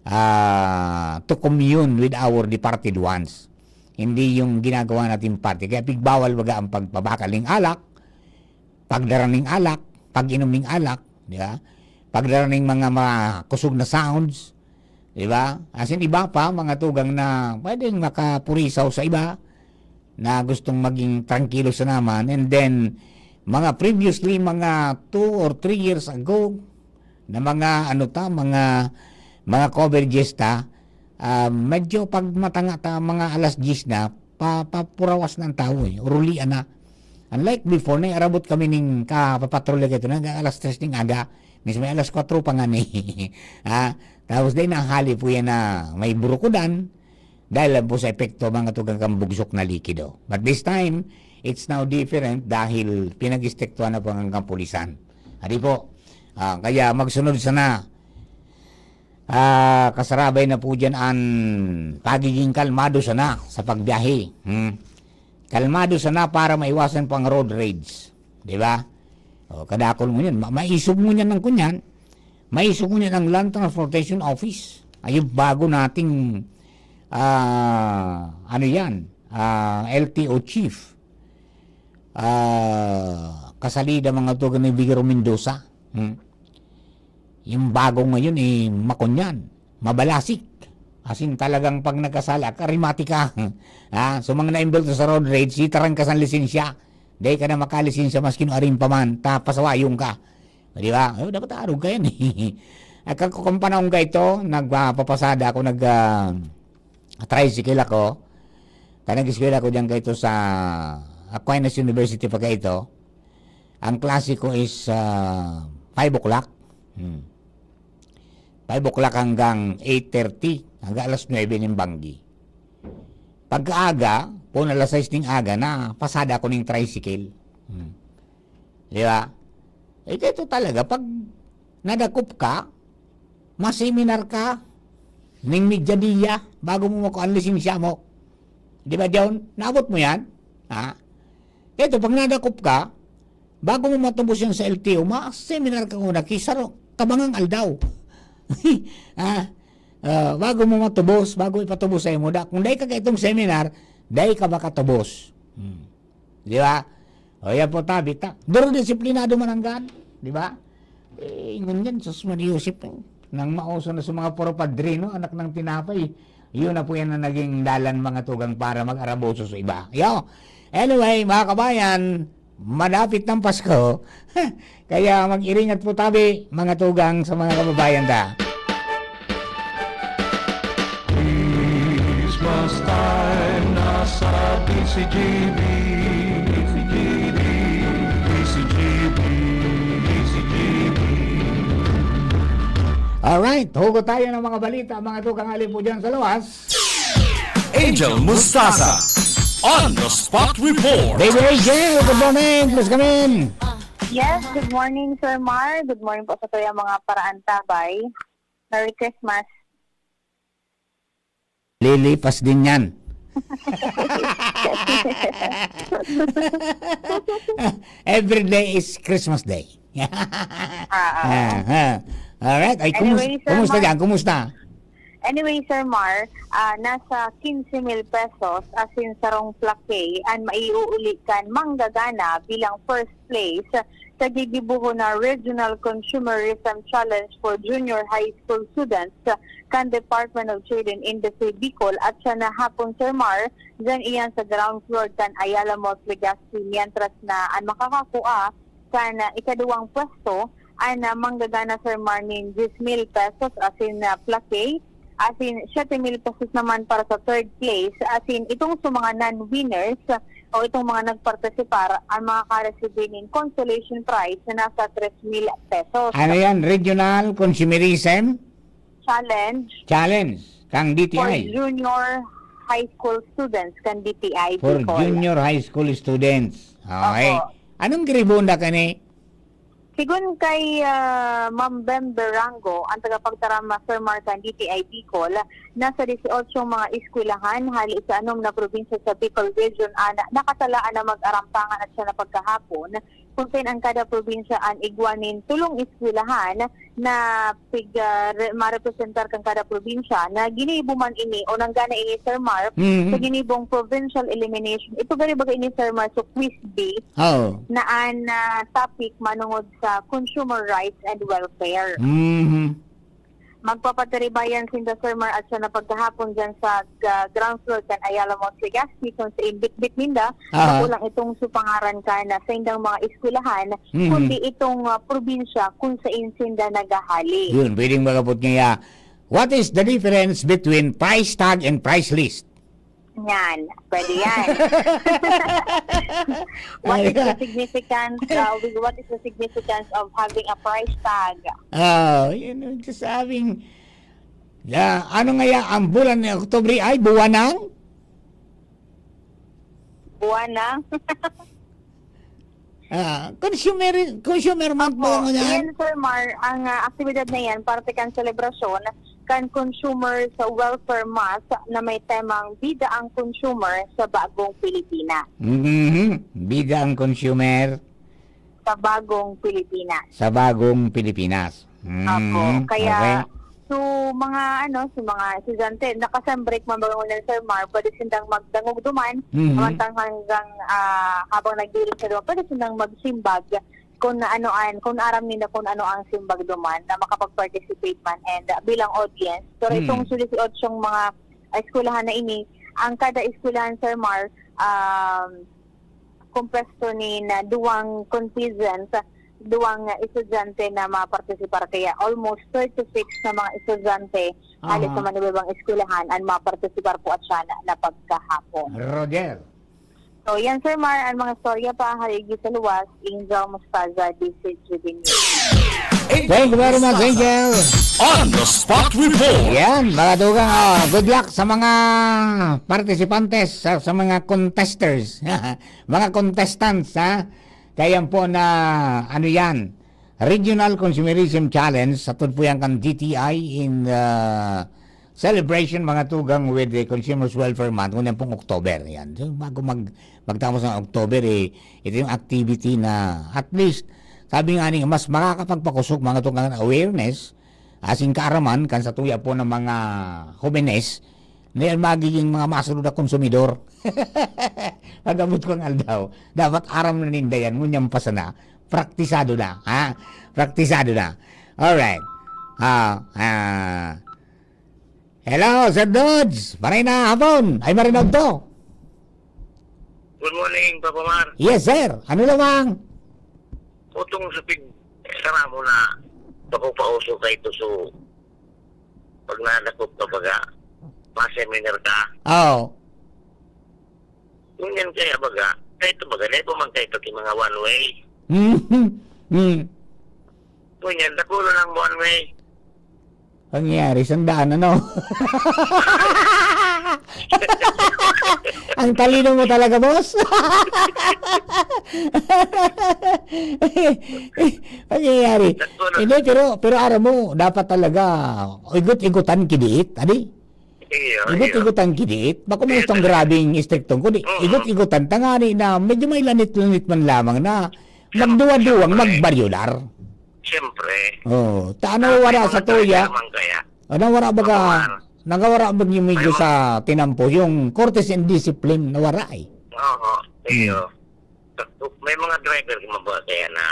ah, to commune with our departed ones. Hindi yung ginagawa natin party. Kaya pigbawal baga ang pagpabakal ng alak, pagdara ning alak, pag-inom ning alak, di ba? Pagdara ning mga makusog na sounds, di ba? As in, iba pa, mga tugang na pwedeng makapurisaw sa iba na gustong maging trangkilo sa naman. And then, mga previously, mga two or three years ago, na mga, ano ta, mga, mga cover gesta, ah, medyo pag matanga ta, mga alas diyes na, pa-, papurawas na ang tao eh, urulian na. Unlike before, na arabot kami ning kapapatrolya kaito na alas tres ning aga, mismo alas kwatro pa nga ni. Ah, tapos dai na hali po yan na may burukudan, dahil lang po sa epekto, mga tugang, kan bugsok na likido. But this time, it's now different dahil pinag-istriktuhan na po ang kapulisan. Adi po, ah, kaya magsunod sana, ah, kasarabay na po diyan ang pagiging kalmado sana sa pagbiyahe. Hmm. Kalmado sana para maiwasan po ang road rage. Di ba? O, kadakol mo yan. Ma-, maisog mo yan ng kunyan. Maisog mo yan ang Land Transportation Office. Ay, yung bago nating, ah, ano yan, ah, L T O chief. Ah, kasalida, mga tugang, ni Vero Mendoza. Hmm. Yung bago ngayon, eh, makunyan, mabalasik. As in, talagang pag nagkasala ka, rimati ka. Ha? So, mga naimbulto sa road rage, itarang ka sa lisensya. Dai ka na makalisensya, maski no arin pa man, ta pasawayong ka. Di ba? Oh, dapat arog ka yan, eh. At kag-, kung panahon ka ito, nagpapasada ako, nag, ah, tricycle ako. Ta nag-eskwela ako diyan kaito sa Aquinas University pa kaito. Ang klase ko is, ah, five o'clock. Hmm. Five o'clock hanggang eight thirty, hanggang alas nuebe ning banggi. Pagkaaga, pon alas sais ning aga na, pasada ako ning tricycle. Hmm. Di ba? Eh, ito talaga, pag nadakop ka, maseminar ka, ning media-dia, bago mo makuha ang lisensya mo. Di ba, John? Naabot mo yan? Ha? Ito, pag nadakop ka, bago mo matubos yan sa L T O, ma-seminar ka muna, kisaro, tabangang aldaw. Ha? Ah, bago mo matubos, bago ipatubos sa imo, da, kung dai ka kaitong seminar, dai ka makatubos. Hmm. Di ba? O, yan po, tabi ta. Duro disiplinado mananggan, di ba? Eh, ngunyan, sus, Maria Josep, eh. Nang mauso na sa mga puro padrino, anak ng tinapay. Yun na po yan ang naging dalan, mga tugang, para mag-araboso sa iba. Yo! Anyway, mga kabayan, madapit ng Pasko. Kaya mag-iringat po tabi, mga tugang, sa mga kababayan ta. Christmas time, nasa D C G B, D C G B, D C G B, D C G B. Alright, hugot tayo ng mga balita, mga tugang, ali po dyan sa luwas. Angel Mustasa on the spot report. Baby Angel, good morning. Please come in. Yes, good morning, Sir Mar. Good morning po sa tuya mga paraantabay. Merry Christmas. Lilipas din yan. Every day is Christmas Day. Ah, ah. Aha. Alright. Ay, kumus-, anyway, Sir kumusta Mar- dyan? Kumusta? Anyway, Sir Mar, ah, nasa quince mil pesos asin sarong plaque an maiuuli kan manggagana bilang first place sa gigibohon na Regional Consumerism Challenge for Junior High School Students kan Department of Trade and Industry Bicol at siya na hapon, Sir Mar, dyan iyan sa ground floor kan Ayala Malls, Legazpi, mientras na an makakakua kan, ah, ikaduwang pwesto an, ah, manggagana, Sir Mar, nin diyes mil pesos asin, ah, plaque, asin siyete mil pesos naman para sa third place, asin itong sa mga non-winners o itong mga nagpartisipar, ang makakaresibi nin consolation prize na nasa tres mil pesos. Ano yan? Regional Consumerism Challenge Challenge kang for D T I. Junior high school students kan D T I For Bicol. Junior high school students. Okay. Opo. Anong grade mo na kani? Sigon kay, ah, Ma'am Bem Berango, ang tagapagtaram na Sir Mar kan D T I Bicol, nasa dieciocho mga eskwelahan hali sa anom na probinsya sa Bicol Region an nakasalaan na mag-arampangan at siya na pagkahapon, kung sain ang kada probinsya an igwa nin tulong eskwelahan na pig-, ah, re-, marepresentar kan kada probinsya na ginibo man ini o nanggana ini, Sir Mar, Mhm. sa ginibong provincial elimination. Ito gani baga ini, Sir Mar, so quiz bee Oo. na an, ah, topic manungod sa consumer rights and welfare. Mhm. Magpapatiribayan sinda, Sir Mar, at siya na pagkahapon dyan sa, ah, ground floor kan Ayala Malls, Legazpi, kung sa imbitbit ninda, Aha. makulang itong supangaran ka na sa indang mga eskwelahan, Mhm. kundi itong, ah, probinsya kung sain sinda naghahali. Yun, pwedeng magapot niya. What is the difference between price tag and price list? Yan. Pwede yan. What is the Ayan. significance, uh, with, what is the significance of having a price tag? Oh, yun ang sasabing, ah, ano nga ya, ang bulan ni Oktubre ay buwan ng? Buwan ng? Ah, consumer, consumer month Opo, ba yan? Yan, Sir Mar, ang, ah, aktibidad na yan, parte kan selebrasyon kan Consumer sa Welfare Month na may temang Bida ang Consumer sa Bagong Pilipinas. Mhm. Bida ang consumer. Sa Bagong Pilipinas. Sa Bagong Pilipinas. Opo. Mm, Kaya, okay. so, mga, ano, so, mga estudyante, naka-sem break man baga ngunyan, Sir Mar, pwede sindang magdangog duman, Mhm. samantang hanggang, ah, habang nagdidangog sa duman, pwede sindang magsimbag kung na ano an, kung aram ninda kung ano ang simbag duman na makapag-participate man and, ah, bilang audience. Pero Hmm. itong dieciocho mga, ah, eskwelahan na ini, ang kada eskwelahan, Sir Mar, um, kompuesto nin duwang contingent, duwang estudyante na mapartisipar. Kaya almost thirty-six na mga estudyante hali Aha. sa mga iba-ibang eskwelahan an mapartisipar po at siya na, na pagkahapon. Roger. So, yan, Sir Mar, ang mga istorya pa, Haligi sa Luwas, Angel Mostaza, D C G B News. Thank you very much, Angel. On the spot report. Yan, mga tugang, ah, good luck sa mga participantes, sa, sa mga contesters, mga contestants, ha? Kaya po na, ano yan, Regional Consumerism Challenge, sa po yan kan D T I in, ah, celebration, mga tugang, with the Consumers Welfare Month, ngunyan pong October. Yan. So, bago mag-, magtapos ng October, eh, ito yung activity na at least, sabi nga ni, mas makakapagpakusog, mga tugang, awareness, asin kaaraman, kan sa tuya po ng mga hobenes, na yan magiging mga masunod na konsumidor. Pag-abot ko ng aldaw, dapat aram na ninda yan, ngunyan pa sana, praktisado na, ha? Praktisado na. Alright. Ah, ah, Hello, Sir Dodge. Maray na hapon. Ay, maray na udto. Good morning, Papa Mar. Yes, sir. Ano lamang? Utong sa pig-, sana mo na, bako pauso ka ito, so, pag nadakop ka, baga, ma-seminar ka. Oo. Ngunyan kaya, baga, kahit baga, dahil pa man kahit pati mga one way. Mm. Mm. Ngunyan, dakulo ng one way. Pangyayari, sandaan, ano? Ang talino mo talaga, boss. Pangyayari. Dakulo. Hindi, pero, pero aram mo, dapat talaga, igot-igutan kidiit, adi? Iyo, iyo. Igot-igutan kidiit. Bako mo Iyo, gustong talaga. grabing istriktong, kundi Mm. igot-igutan, tangani na medyo may lanit-lanit man lamang na Siyempre. magduwa-duwang, Siyempre. magbaryular. Siyempre. Oh, ta ano Ah, wara may sa mga tuya? Naman kaya. Ano wara baga? Ako man. Nagawara ba yung medyo May mga sa tinampo? Yung courtesy and discipline, nawara eh. Oo, Hmm. iyo. May mga driver, kumbaga, kaya na,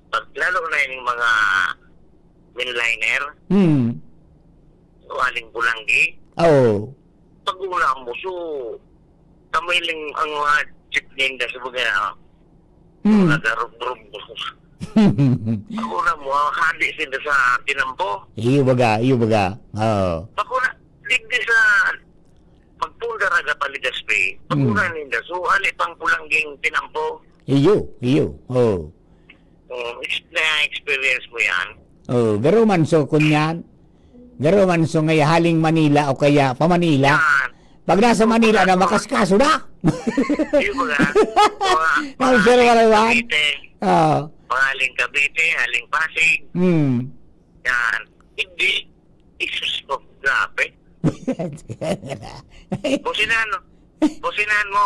pag, lalo na yung mga mainliner, Hmm. o aling bulanggi, Oo. pag una mo, so, kamiling ang mga jeep ninda sa mga, Hmm. mga garog-garog. Pag una mo, ang hali sinda sa tinampo. Iyo baga, iyo baga. Oo. Pag una, digdi sa pagpunda raga pa Legazpi, pag Hmm. una ninda, so, hali pang bulangging tinampo. Iyo, iyo. Oo. Oh, ex-, na-experience mo yan? Oh, garo man so kunyan. Garo man so ngaya haling Manila o kaya pa Manila. Yan. Pag nasa Manila na, makaskaso na. Yung mga, mga, Ang mga sir, haling wala, wala. Cavite. Oo. Mga haling Cavite, haling Pasig. Hmm. Yan. Hindi. Jesus ko, grabe. Businahan, businahan mo.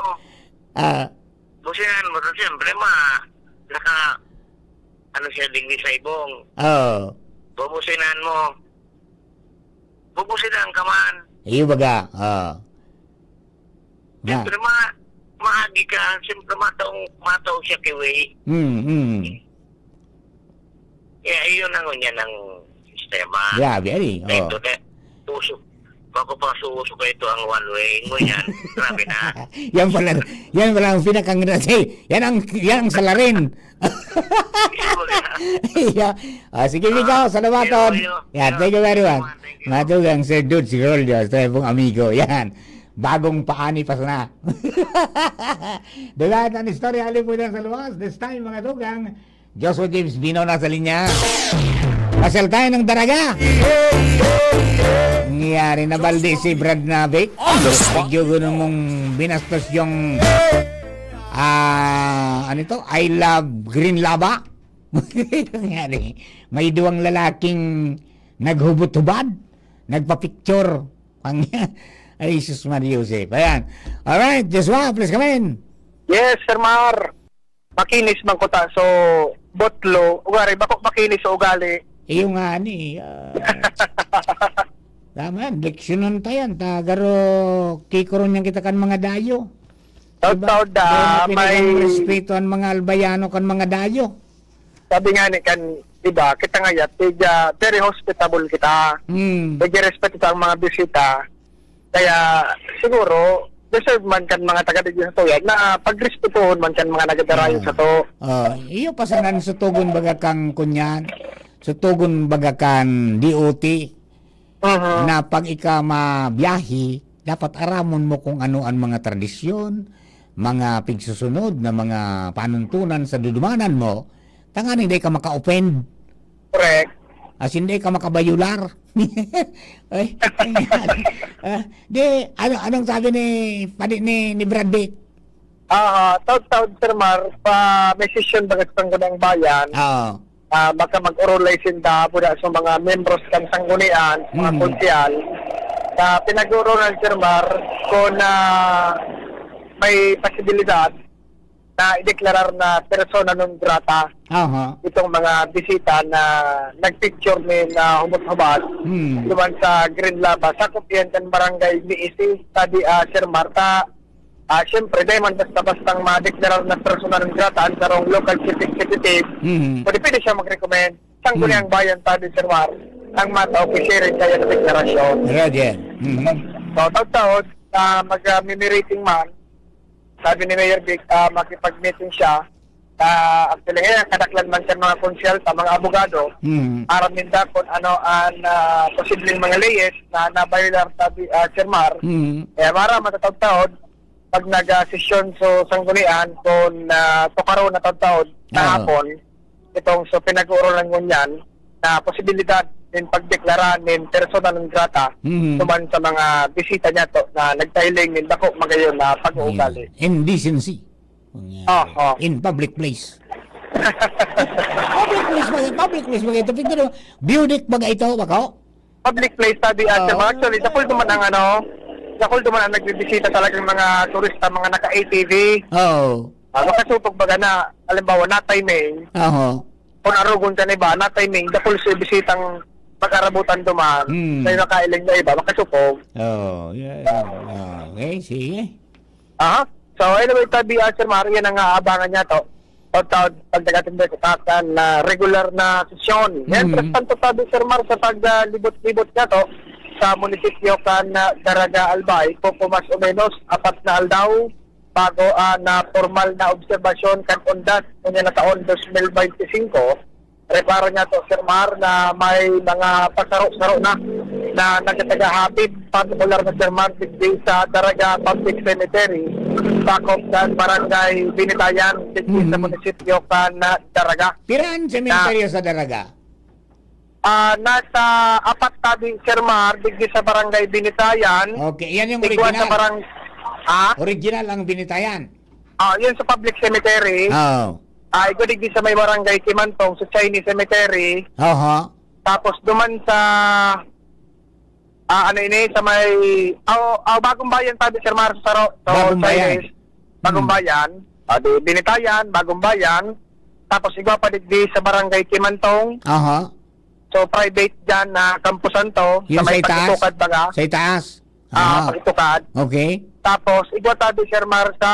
Ah. Businahan mo, siyempre, ma-, naka-, ano siya, digdi sa ibong. Oo. Bubusinahan mo. Bubusinahan ka man. Iyo baga, oo. Na. Siyempre, ma-, maagi ka, siyempre, mataong, mataong siya kiwi. Hmm, hmm. Kaya iyon ang, yan ang sistema. Grabe, ani? Kaya Oh. ito, kaya uso, bago pa sa uso pa ito ang one way. Ngunyan, grabe na. Yan pala, yan pala ang pinakang-, yan ang, yan ang salarin. Yeah. Ah, sige, Miko, Ah, salamat, Ton. Yo, yo. Yan, Yo, thank you very thank you, much. Man. Thank you. Matugang Sir Dudes Rollo, sa pong amigo. Yan. Bagong paani pa sana. Diba, ang istorya, alin po dyan sa luwas? This time, mga tugang, Joshua James Bino nasa linya. Pasyal tayo ng Daraga. Nangyari na baldi si Brad Navic. On the spot. Medyo guno mong binastos yung, ah, ano ito? I love Green Lava. Nangyari. May duwang lalaking naghubot-hubad, nagpa-picture. Ang, ay, Jesus Maria Joseph. Ayan. Alright, Joshua, please come in. Yes, Sir Mar. Makinis man kuta, so, botlo, ugari, bako makinis sa ugali. Iyo nga ni, ah, tama yan, leksyonan ta yan, ta, garo, kikoron yan kita kan mga dayo. Taod-taod, Diba? Dahil ah, may pinagrespeto ang mga albayano kan mga dayo. Sabi nga ni kan iba, kita nga ya, tiga, very hospitable kita. Hmm. Tiga respeto sa mga bisita. Kaya, siguro, deserve man kan mga taga digdi sa Tuyag na pagrespetuhon man kan mga nagadarayo Ah. sa to. Ah, iyo pa sanan sa tugon baga kang kunyan, sa tugon baga kan D O T, Aha. na pag ika mabiyahe, dapat aramon mo kung ano ang mga tradisyon, mga pigsusunod na mga panuntunan sa dudumanan mo, tanganing dai ka maka-offend. Correct. As in, dai ka makabayular. Ay, ah, di, ano, anong sabi ni, padi ni, ni Brad Pitt? Ah, taod-taod, Sir Mar, pa may sesyon baga sa Sangguniang Bayan. Oo. Ah, baka mag-orolay sinda, buda sa mga membros kan Sanggunian, mga Mm. konsehal. Na pinag-oorolan, Sir Mar, kung, ah, may posibilidad na ideklarar na persona non grata Aha. itong mga bisita na nagpicture ni na hubot-hubad Hmm. duman sa Green Lava. Sakop yan kan barangay Miisi, sabi, ah, Sir Marta. Ah, siyempre, dahil man basta-bastang madeklarar na persona non grata ang sarong local chief executive, Hmm. pwede, pwede siya mag-recommend. Sangguniang Hmm. Bayan, sabi, Sir Mar, ang mata o kisirin kaya na deklarasyon. Roger. Mhm. So, taod-taod, ah, mag, ah, mimirating man, sabi ni Mayor Vic, ah, makipag-meeting siya. Ah, actually, ngayon, kadaklan man siya mga konsehal sa mga abogado. Mm. Aram ninda kung ano ang, ah, posibleng mga leyes na nabayolar, sabi, ah, Sir Mar. Mm. Kaya mara, matataod-taod, pag nag-sesyon so sanggunian, kung, ah, tukaron na taod-taod, Oo. kahapon, itong so pinag-uuralan ngunyan, na posibilidad nin pagdeklara nin persona non grata Mhm. duman sa mga bisita niya to na nagpahiling nin dako magayon na pag-uugali. Ayun. Indecency. Kung, ah, Ah, ah. in public place. Public place ba, public place ba ito? Pero beauty ba ito, bako? Public place, sabi, ah, Sir, Ah. actually, dakul duman ang ano, dakul duman ang nagbibisita talagang mga turista, mga naka-A T V. Oo. Ah, makasupog baga na, halimbawa, natay May. Oho. Kung arugon ka na iba, natay May, dakul sa bisitang mag-arabutan duman. Hmm. May makailing na iba, makasupog. Oh, yeah, yeah. Ah, okay, sige. Aha. So, anyway, tabi, ah, Sir Mar, yan ang aabangan niya to. Taon-taon, pagdating sa kan, na regular na sesyon. Yan, Mm. Tres tanto tabi, Sir Mar, sa paglibot-libot niya to, sa munisipyo kan, ah, Daraga Albay, kung mas o menos, apat na aldaw, bago, ah, na formal na obserbasyon kan undas, kunya na taon dos mil bente singko, reparo niya to, Sir Mar, na may mga pasaro-saro na, na nagtatagahapit, partikular na, Sir Mar, digdi sa Daraga Public Cemetery, sakop sa Barangay Binitayan, digdi sa Mhm. munisipyo kan, ah, Daraga. Pira an sementeryo Na sa Daraga? Ah, nasa apat tabi, Sir Mar, digdi sa Barangay Binitayan. Okay, yan yung Igwa sa original. barang-, ah? Original ang Binitayan. Ah, yun sa public cemetery. Oo. Ah, igwa digdi sa may Barangay Kimantong, sa Chinese Cemetery. Aha. Tapos duman sa, ah, ano ini, sa may, ah, ah, Bagong Bayan, tabi, Sir Mar, sa Saro. So, Bagong Bayan. Chinese, Bagong Hmm. Bayan. Ah, di, Binitayan, Bagong Bayan. Tapos igwa pa digdi sa Barangay Kimantong. Aha. So, private dyan na kampusan to, Yung sa may sa itaas? Pakitukad baga. Sa itaas? Ah, Aha. Pakitukad. Okay. Tapos, igwa tabi, Sir Mar, sa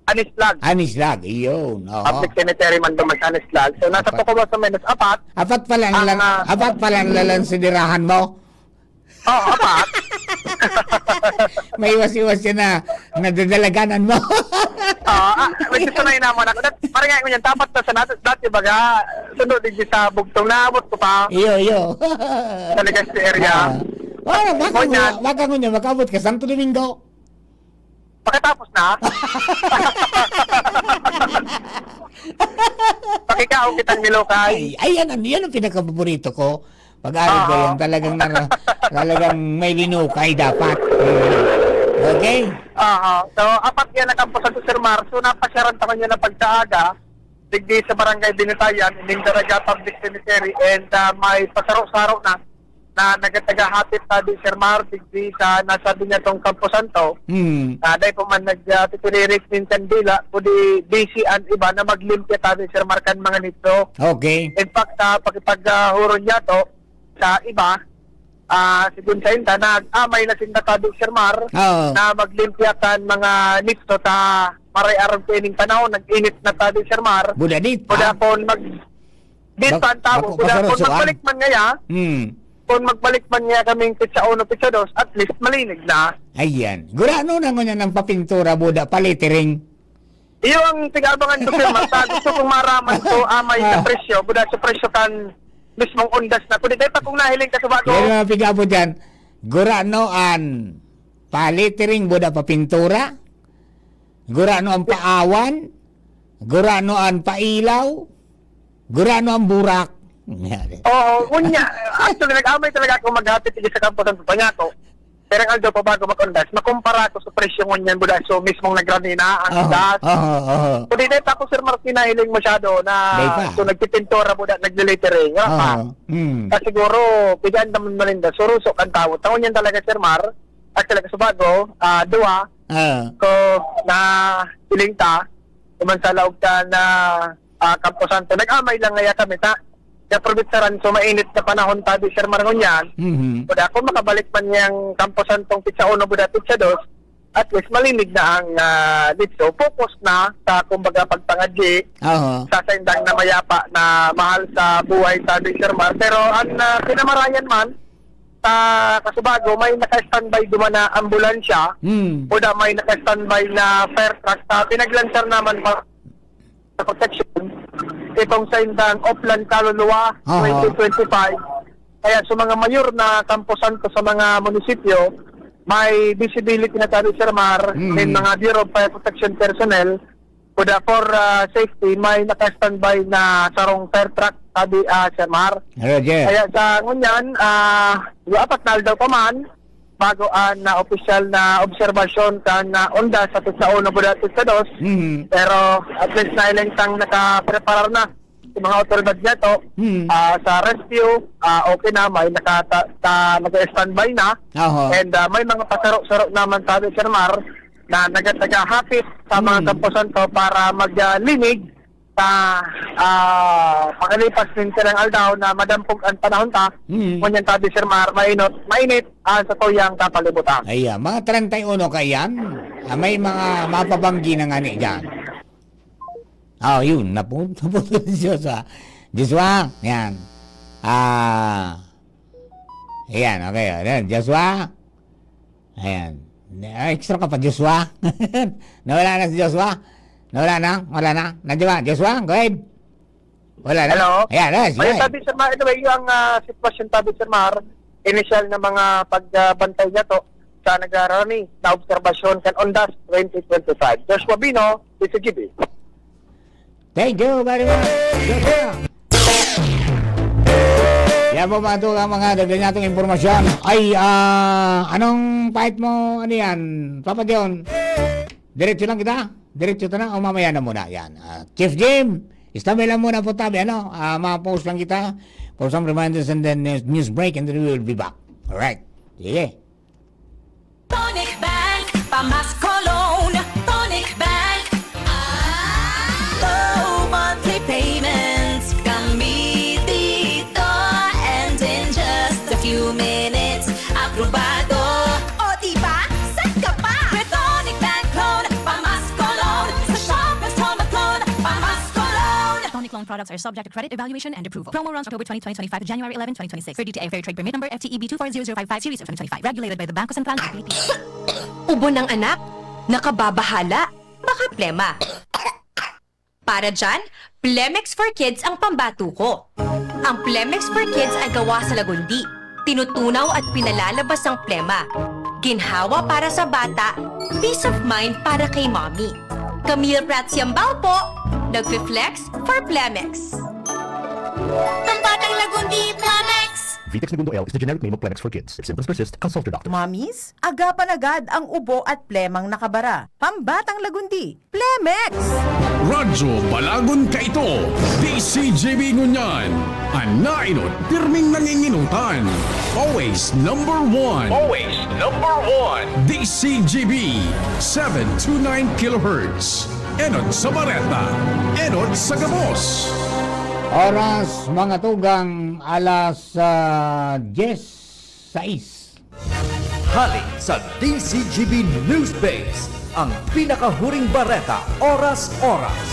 Anislag. Anislag, iyon. Oo. Public cemetery man duman sa Anislag. So, nasa Apat. Pocomoso, minus apat. Apat pala ang Ang, lan-, ah, apat pala ang lalansidirahan mo. Oo, apat. Maiwas-iwas yan na nadadalaganan mo. Oo, ah, medyo sanay naman ako. Dat-, parang nga ngunyan, dapat na sa nat-, dati baga, sundo din sa bugtong, naabot ko pa. Iyo, iyo. Sa Legazpi area. Ah. Wala, baka Ngunyan. ngunyan, baka ngunyan, makaabot ka Santo Domingo. Pagkatapos na. Pakikaon kitang nilukay. Ay, ay, yan, yan ang pinakapaborito ko. Pag-aari ko Oo. yan, talagang nara-, talagang may linukay dapat. Okay? Oo. So, apat yan na kampusan sa Sir Mar. So, napasyaran pa kanya na pagkaaga, digdi sa Barangay Binitayan, ining Daraga Public Cemetery, and, ah, may pasaro-saro na, na nagtagahapit tabi, Sir Mar, digdi sa nasabi niya tong kampusan to. Hmm. Ah, dahil po man nag, ah, titiririk nin kandila, pwede busy ang iba na maglimpya tabi, Sir Mar, kan mga nitso. Okay. In fact, ah, pakipag, ah, huro niya to, sa iba, ah, sigun sa inda, nag-amay na sinda tabi, Sir Mar, Oo. na maglimpya kan mga nitso ta maray aram ko ining panahon, nag-init na tabi, Sir Mar. Buda dit, Buda ah. kon mag-, dit Bak-, pa ang tao. bako Buda pasarot kon suan. magbalik man ngaya, Hmm. kon magbalik man ngaya kaming pitsa uno, pitsa dos, at least malinig na. Ayan. Gurano na ngunyan ang papintura, buda, palitering. Iyo ang tig-abangan ko, Sir Mar. Sa gusto kong maraman ko, amay sa Ah. presyo, buda sa presyo kan mismong undas na. Kundi dahil pa kung nahiling ka sa bago. Yan ang mga pig-abot dyan. Gurano an palitering, buda papintura. Gurano ang paawan. Gurano ang pailaw. Gurano ang burak. Oo, unya. Actually, nag-amay talaga ako maghapit sa kampusan sa Panyako. Pero ang aldaw pa bago mag-undas, makumpara ko sa presyo ngunyan, buda, so mismong nagranina ang Aha, gas. aha, aha. Kundi dahil ako, Sir Martin, nahiling masyado na, Di pa. so nagpipintura, buda, naglilitering, nga pa. Aha, hmm. Kasi siguro, pigaan naman malinda, suruso kan tawo. Taon yan talaga, Sir Mar, at talaga sa bago, ah, duwa, Ah. ko na hiling ta, naman sa laog ta na ah, Campo Santo. Nag-amay lang ngaya kami ta, sa probinsyaran, so mainit na panahon tabi, Sir Mar, ngunyan. Mhm. Buda, kung makabalik man yang Campo Santong pitsa uno, buda, pitsa dos, at least malinig na ang, ah, dito. Focus na sa, kumbaga, pagpangadyi Aha. sa saindang na mayapa na mahal sa buhay tabi, Sir Mar. Pero ang, ah, pinamarayan man, sa Kasubago, may naka-standby duman na ambulansya, Hmm. o da may naka-standby na fire truck. Sa pinaglansar naman pa sa protection, itong sa indang Oplan Kaluluwa, Aha. twenty twenty-five. Kaya sa mga mayor na kampusan ko sa mga munisipyo, may visibility na tabi, Sir Mar, Mm. may mga Bureau of Fire Protection personnel, kuda for, ah, safety, may naka-standby na sarong fire truck, sabi, ah, Sir Mar. Roger. Kaya sa ngunyan, ah, apat na aldaw pa man, bago ang, ah, opisyal na obserbasyon kan, ah, undas sa pitsa uno, buda pitsa dos. Mhm. Pero at least nailengtang nakapreparar na sa mga otoridad niya to, Mhm. ah, sa rescue, ah, okay na, may nakata-, ta-, naka-standby na. Aha. And, ah, may mga pasaro-saro naman, sabi, Sir Mar, na naga-, nagahapit sa mga Hmm. kampusan to para mag, ah, linig sa, ah, makalipas nin tirang aldaw na madampog an panahon ta, Mm. ngunyan tabi, Sir Mar, mainot, mainit ang satuyang kapalibutan. Ayan, mga treinta y uno kaiyan, ah, may mga mapabanggi na ngani diyan. Oh, yun, napu-, napunta si Joshua. Joshua, yan. Ah, ayan, okay, ayan, Joshua. Ayan. Ah, extra ka pa, Joshua. Nawala na si Joshua? Nawala na? Wala na? Nandiyan ba? Joshua, go ahead. Wala na? Hello? Ayan, yes, Ayun, yes. Tabi, Sir Mar, anyway, yung, ah, sitwasyon, tabi, Sir Mar, initial na mga pagbantay niya to sa nagrarani na obserbasyon kan Ondas twenty twenty-five. Joshua Bino, D C G B. Thank you very much. Joshua. Yan po, mga tugang, mga dagdag natong impormasyon. Ay, ah, anong pahit mo? Ano yan? Papa John? Diretso lang kita? Diretso ta na? O mamaya na muna? Yan. Ah, Chief Jim, istamay lang muna po tabi. Ano? Ah, ma-pause lang kita for some reminders and then news, news break and then we will be back. Alright. Sige. Tonic Bank, Pamas Cologne. Tonic Bank. Low monthly payments. Kami dito. And in just a few minutes, aprobado. O, diba? Saan ka pa? With Tonic Bank Loan, Pamas Cologne. Sa Shoppers, Tonic Loan, Pamas Cologne. Tonic Loan products are subject to credit evaluation and approval. Promo runs October twenty, twenty twenty-five to January eleven, twenty twenty-six. Per D T I Fair Trade Permit Number F T E B two four zero zero five five series of twenty twenty-five. Regulated by the Bangko Sentral ng Pilipinas. Ubo ng anak? Nakababahala? Baka plema. Para dyan, Plemex for Kids ang pambato ko. Ang Plemex for Kids ay gawa sa lagundi. Tinutunaw at pinalalabas ang plema. Ginhawa para sa bata, peace of mind para kay mommy. Camille Prats Yambao po, nagfi-flex for Plemex. Pambatang lagundi, Plemex! Vitex Negundo L is the generic name of Plemex for Kids. If symptoms persist, consult your doctor. Mommies, agapan agad ang ubo at plemang nakabara. Pambatang lagundi, Plemex! Radyo Balagon kaito, D C G B ngunyan. An nainot, pirming nanginginutan. Always number one. Always number one. D C G B, seven two nine kilohertz. Enot sa bareta, enot sa gabos. Oras, mga tugang, alas, ah, diyes sais. Hali sa D C G B Newsbase, ang pinakahuring bareta, oras-oras.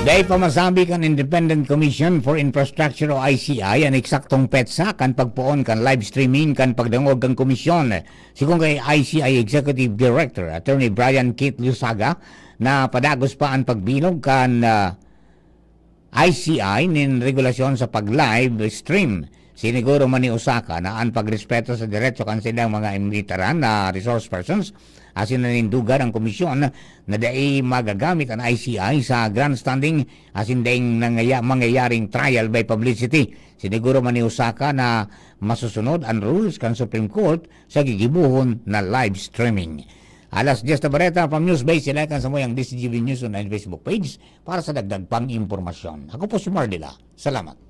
Dai pa masabi kan Independent Commission for Infrastructure o I C I an eksaktong petsa kan pagpoon kan live streaming kan pagdangog kan komisyon. Sigon kay I C I Executive Director, Attorney Brian Keith Lusaga, na padagos pa an pagbilog kan, ah, I C I nin regulasyon sa pag-live stream. Siniguro man ni Osaka na an pagrespeto sa diretso kan saindang mga imbitaran na resource persons, asin nanindugan ang komisyon na dai magagamit an I C I sa grandstanding asin daing nangaya-, mangyayaring trial by publicity. Siniguro man ni Osaka na masusunod an rules kan Supreme Court sa gigibohon na live streaming. Alas diyes na bareta from Newsbase, ilike an samuyang D C G B News Online Facebook page para sa dagdag pang impormasyon. Ako po si Mardila. Salamat.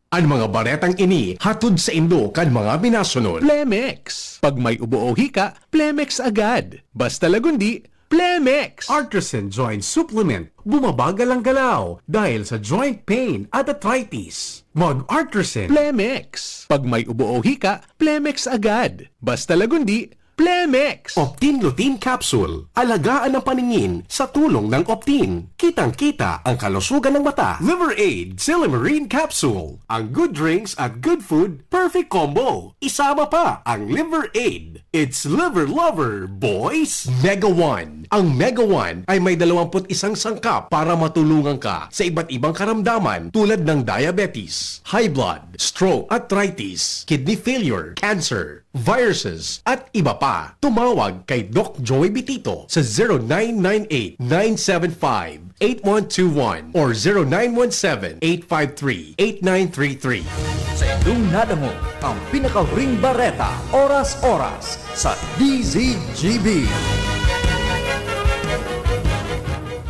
An mga baretang ini hatod saindo kan mga minasunod. Plemex. Pag may ubo o hika, Plemex agad. Basta lagundi, Plemex. Artresin Joint Supplement. Bumabagal ang galaw dahil sa joint pain at arthritis. Mag-Artresin. Plemex. Pag may ubo o hika, Plemex agad. Basta lagundi, Plemex. Optin Lutein Capsule. Alagaan ang paningin sa tulong ng Optin. Kitang-kita ang kalusugan ng mata. Liver Aid Silymarin Capsule. Ang good drinks at good food, perfect combo. Isama pa ang Liver Aid. It's Liver Lover, boys! Mega One. Ang Mega One ay may dalawampu't isang sangkap para matulungan ka sa iba't ibang karamdaman tulad ng diabetes, high blood, stroke, arthritis, kidney failure, cancer, viruses, at iba pa. Tumawag kay Doc Joey Bitito sa zero nine nine eight, nine seven five, eight one two one or zero nine one seven, eight five three, eight nine three three. Sa inyong nadangog ang pinakahuring bareta, oras-oras, sa D Z G B.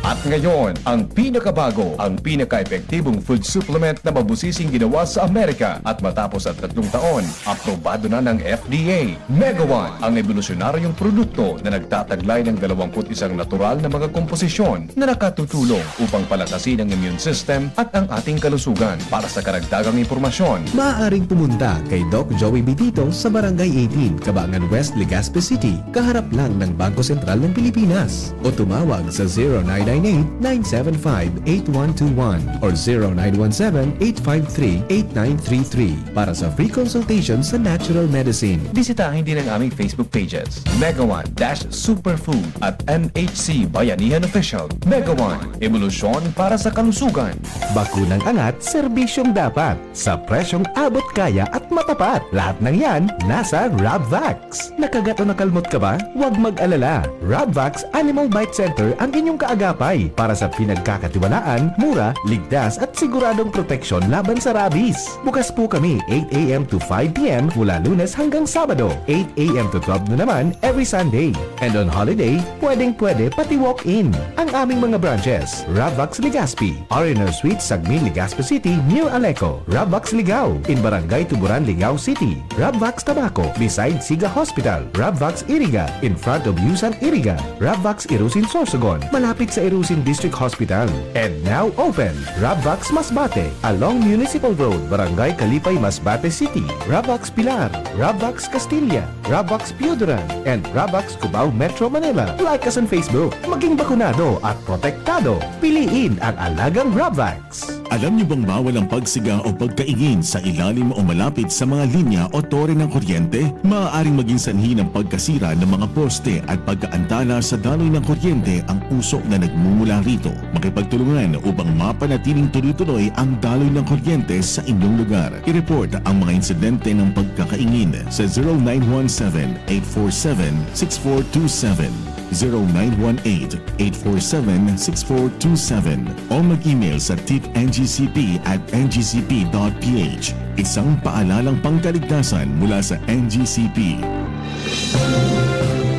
At ngayon, ang pinakabago, ang pinaka-epektibong food supplement na mabusising ginawa sa Amerika at matapos ang tatlong taon, aprobado na ng F D A. Mega One, ang ebolusyonaryong produkto na nagtataglay ng dalawampu't isang natural na mga komposisyon na nakatutulong upang palakasin ang immune system at ang ating kalusugan. Para sa karagdagang impormasyon, maaaring pumunta kay Doc Joey Bitito sa Barangay eighteen, Kabangan West, Legazpi City, kaharap lang ng Bangko Sentral ng Pilipinas. O tumawag sa zero nine nine eight, nine seven five, eight one two one or zero nine one seven, eight five three, eight nine three three para sa free consultation sa natural medicine. Bisitahin din ang aming Facebook pages, Mega One dash Superfood at M H C Bayanihan Official. Mega One, ebolusyon para sa kalusugan. Bakunang angat, serbisyong dapat, sa presyong abot kaya at matapat. Lahat ng yan, nasa Rabvax. Nakagat o nakalmot ka ba? Huwag mag-alala. Rabvax Animal Bite Center ang inyong kaagapay para sa pinagkakatiwalaan, mura, ligtas at siguradong proteksyon laban sa rabies. Bukas po kami eight a m to five p m mula Lunes hanggang Sabado, eight a m to twelve na naman every Sunday. And on holiday, pwedeng-pwede pati walk-in. Ang aming mga branches, Rabvax Legazpi, R and R Suite, Sagmin, Legazpi City, near Aleco, Rabvax Ligao, in Barangay Tuburan, Ligao City, Rabvax Tabaco, beside Siga Hospital, Rabvax Iriga, in front of Yusan Iriga, Rabvax Irusin Sorsogon, malapit sa Irusin District Hospital. And now open, Rabvax Masbate, along Municipal Road, Barangay Kalipay, Masbate City, Rabvax Pilar, Rabvax Castilla, Rabvax Pioduran, and Rabvax Cubao, Metro Manila. Like us on Facebook. Maging bakunado at protektado. Piliin ang alagang Rabvax. Alam niyo bang bawal ang pagsiga o pagkaingin sa ilalim o malapit sa mga linya o tore ng kuryente? Maaaring maging sanhi ng pagkasira ng mga poste at pagkaantala sa daloy ng kuryente ang usok na nagmumula rito. Makipagtulungan upang mapanatiling tuloy-tuloy ang daloy ng kuryente sa inyong lugar. I-report ang mga insidente ng pagkakaingin sa zero nine one seven, eight four seven, six four two seven, zero nine one eight, eight four seven, six four two seven, o mag-email sa tip N G C P at N G C P dot P H. Isang paalalang pangkaligtasan mula sa N G C P.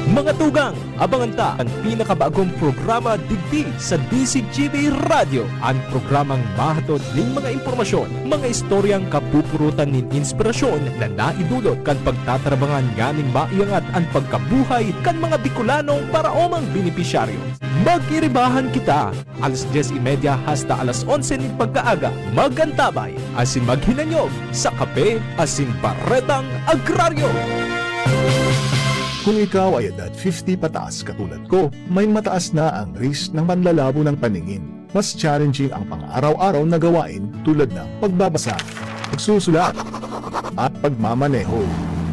Mga tugang, abangan ta an pinakabagong programa digdi sa D Z G B Radyo, an programang mahatod nin mga impormasyon, mga istoryang kapupurutan nin inspirasyon na naidulot kan pagtatarabangan nganing maiangat an pagkabuhay kan mga Bicolanong paraomang benepisyaryo. Mag-iribahan kita, alas dyes y media hasta alas onse nin pagkaaga. Mag-antabay asin maghinanyog sa Kape asin Baretang Agraryo. Kung ikaw ay edad fifty pataas katulad ko, may mataas na ang risk ng panlalabo ng paningin. Mas challenging ang pang-araw-araw na gawain tulad ng pagbabasa, pagsusulat, at pagmamaneho.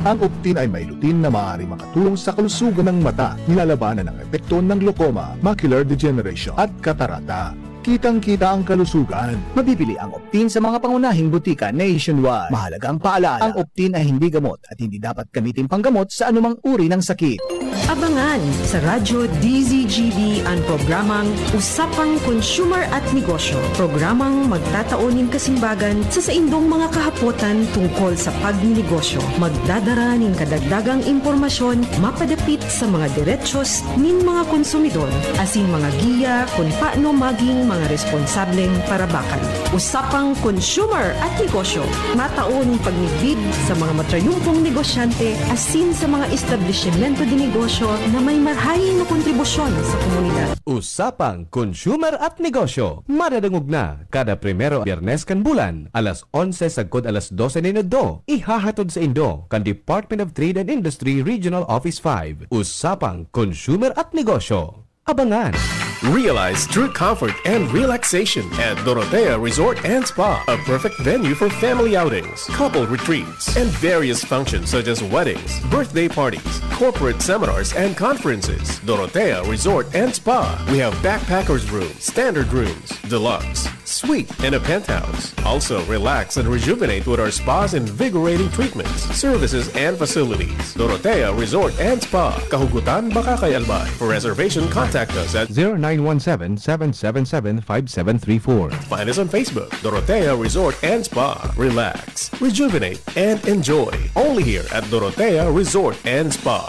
Ang Optin ay may lutein na maaaring makatulong sa kalusugan ng mata, nilalabanan ang epekto ng glaucoma, macular degeneration, at katarata. Kitang-kita ang kalusugan. Mabibili ang Optin sa mga pangunahing butika nationwide. Mahalagang paalala, ang Optin ay hindi gamot at hindi dapat gamitin panggamot sa anumang uri ng sakit. Abangan sa Radyo D Z G B an programang Usapang Consumer at Negosyo. Programang magtatao nin kasimbagan sa saindong mga kahapotan tungkol sa pagninegosyo. Magdadara nin kadagdagang impormasyon mapadapit sa mga derechos nin mga konsumidor asin mga giya kun paano maging mga responsableng parabakan. Usapang Consumer at Negosyo, matao nin pagmidbid sa mga matrayumpong negosyante asin sa mga establisimento de negosyo na may marahay na kontribusyon sa komunidad. Usapang Consumer at Negosyo, madadangog na kada primero Biyernes kan bulan, alas onse sagkod alas dose nin udto. Ihahatod saindo kan Department of Trade and Industry Regional Office five. Usapang Consumer at Negosyo. Abangan! Realize true comfort and relaxation at Dorotea Resort and Spa, a perfect venue for family outings, couple retreats, and various functions such as weddings, birthday parties, corporate seminars, and conferences. Dorotea Resort and Spa. We have backpackers room, standard rooms, deluxe, suite, and a penthouse. Also, relax and rejuvenate with our spa's invigorating treatments, services, and facilities. Dorotea Resort and Spa, Kahugutan, Bacacay, Albay. For reservation, contact us at zero nine one seven, seven seven seven, five seven three four. Find us on Facebook, Dorotea Resort and Spa. Relax, rejuvenate, and enjoy. Only here at Dorotea Resort and Spa.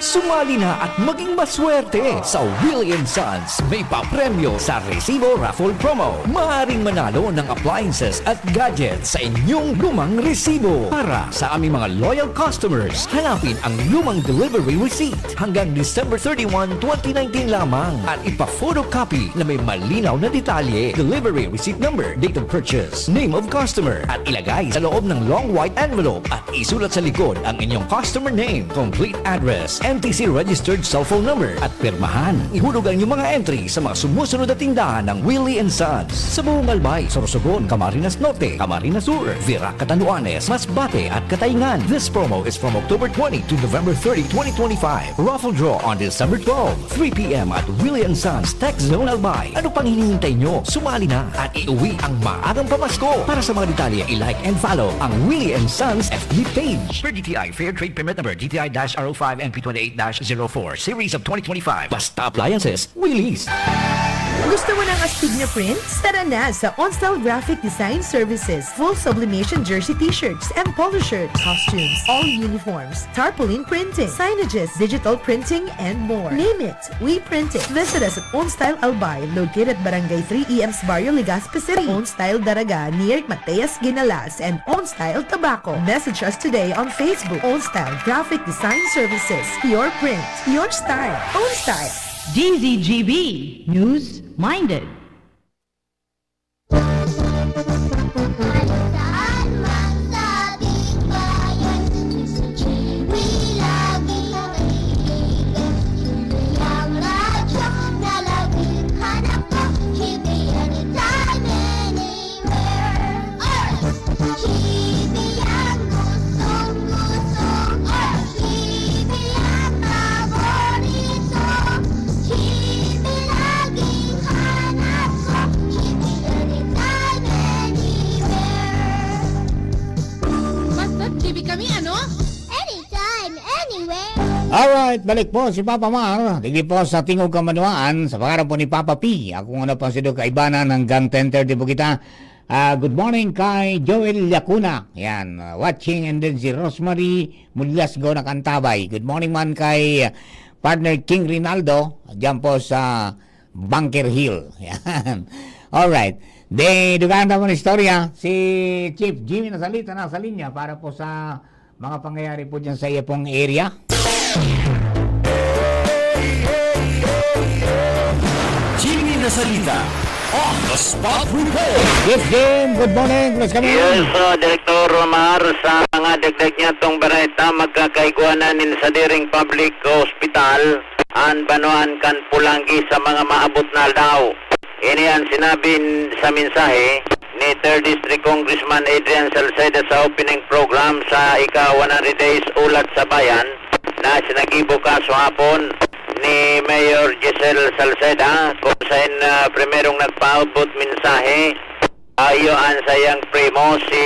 Sumali na at maging maswerte sa Willie and Sons. May papremyo sa Resibo Raffle Promo. Maaaring manalo ng appliances at gadgets sa inyong lumang resibo. Para sa aming mga loyal customers, hanapin ang lumang delivery receipt hanggang December thirty-one, twenty nineteen lamang at ipa-photocopy na may malinaw na detalye, delivery receipt number, date of purchase, name of customer, at ilagay sa loob ng long white envelope at isulat sa likod ang inyong customer name, complete address, N T C registered cellphone number, at pirmahan. Ihulog ang inyong mga entry sa mga sumusunod na tindahan ng Willie and Sons sa buong Albay, Sorsogon, Camarines Norte, Camarines Sur, Virac, Catanduanes, Masbate, at Cataingan. This promo is from October twenty to November thirty, twenty twenty-five. Raffle draw on December twelve, three p m at Willie and Sons Tech Zone Albay. Ano pang hinihintay nyo? Sumali na at iuwi ang maagang pamasko. Para sa mga detalye, i-like and follow ang Willie and Sons F B page. Per D T I Fair Trade Permit Number D T I dash R O five N P twenty-eight dash zero four Series of twenty twenty-five. Basta Appliances, Willie's. Gusto mo ng astig na prints? Tara na sa Onstyle Graphic Design Services. Full sublimation jersey t-shirts and polo shirts, costumes, all uniforms, tarpaulin printing, signages, digital printing, and more. Name it, we print it. Visit us at Onstyle Albay, located at Barangay three E M's Barrio, Legazpi City. Onstyle Daraga, near Mateas Ginalas, and Onstyle Tabaco. Message us today on Facebook. Onstyle Graphic Design Services. Your print, your style. Onstyle. D Z G B News Minded. Basta G B kami, ano? Anytime, anywhere. Alright, balik po si Papa Mar. Digdi po sa Tingog Kamanuan, sa pangalan po ni Papa P. Ako nga na po si Doc Kaibanan, hanggang ten thirty po kita. Ah, good morning kay Joel Lacuna. Yan, ah, watching. And then si Rosemary Mudlasgo na Cantabay. Good morning man kay, ah, partner King Rinaldo, dyan po sa Bunker Hill. Yan. Alright. De, dugaan ta mo na istorya. Si Chief Jimmy Nasalita nasa linya para po sa mga pangyayari po dyan sa iya pong area. Jimmy Nasalita, on the spot report. Yes, Jim. Good morning. Please come in. Yes, uh, Director Romar, sa mga dagdag niya tong bareta, magkakaigwanan nin sadiring public hospital an banwaan kan Polangui sa mga maabot na aldaw. Ini an sinabi n-, sa mensahe ni Third District Congressman Adrian Salceda sa opening program sa ika-one hundred days Ulat sa Bayan na sinagibo kaso hapon ni Mayor Giselle Salceda, kung saen, ah, primerong nagpaabot mensahe, ah, iyo an saiyang primo, si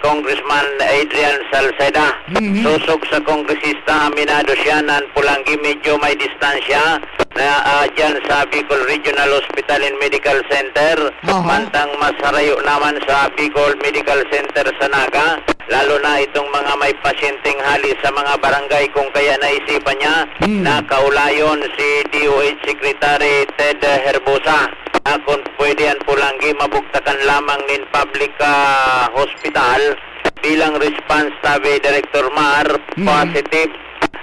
Congressman Adrian Salceda. Mhm. Sosog sa kongresista, aminado siya na an Polangui medyo may distansya na, ah, diyan sa Bicol Regional Hospital and Medical Center. Aha. Mantang mas harayo naman sa Bicol Medical Center sa Naga, lalo na itong mga may pasyenteng hali sa mga barangay, kung kaya naisipan niya Hmm. na kaulayon si D O H Secretary Ted Herbosa na kung pwede an Polangui mabugtakan lamang nin public, ah, hospital bilang response, sabi Director Mar, Hmm. positive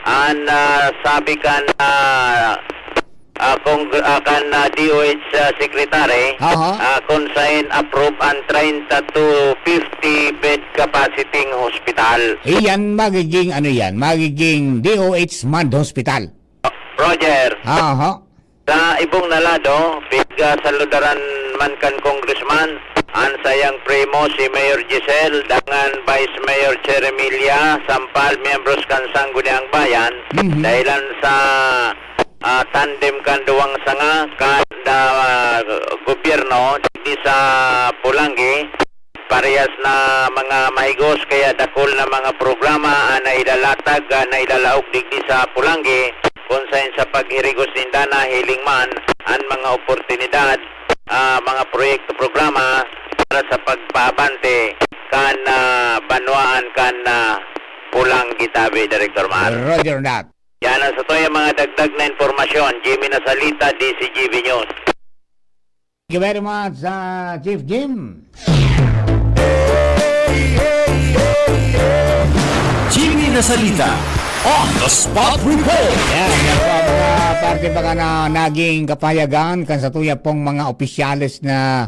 an, ah, sabi kan, ah, ah, Cong-, ah, kan, ah, D O H, ah, Secretary, Aha. ah, kung saen approve an treinta to fifty bed capacity ng hospital. Iyan magiging, ano yan, magiging D O H manned hospital. Roger, Aha. sa ibong na lado, pigsaludaran man kan Congressman an sayang primo, si Mayor Giselle, dangan Vice Mayor Cheremilia Sampal, miyembros kan Sangguniang Bayan, Mhm. dahilan sa ah, tandem kan duwang sanga kan, ah, gobyerno digdi sa Polangui, parehas na mga mahigos kaya dakul na mga programa an nailalatag, ah, nailalaog digdi sa Polangui, kun saen sa paghirigos ninda nahiling man an mga oportunidad, ah, mga proyekto, programa para sa pagpaabante kan, ah, banwaan kan, ah, Polangui tabi, Director Mar. Roger that. Yan ang sa tuya mga dagdag na impormasyon. Jimmy Nasalita, D C G B News. Thank you very much, ah, Chief Jim. Jimmy Nasalita on the spot report. Yan, yan po ang mga parte pa nga na naging kapayagan kan sa tuya pong mga opisyales na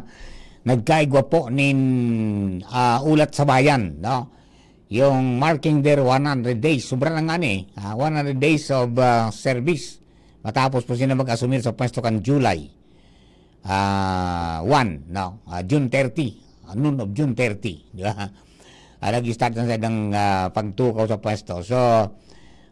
nagkaigwa po nin ah, ulat sa bayan, no? Yung marking their one hundred days, sobra na nga ni, ah, one hundred days of ah, service. Matapos po sila mag-asumir sa pwesto kan July ah, one, no? Ah, June thirty, ah, noon of June thirty, di ba? Ah, nag-start na sa ilang ah, pagtukaw sa pwesto. So,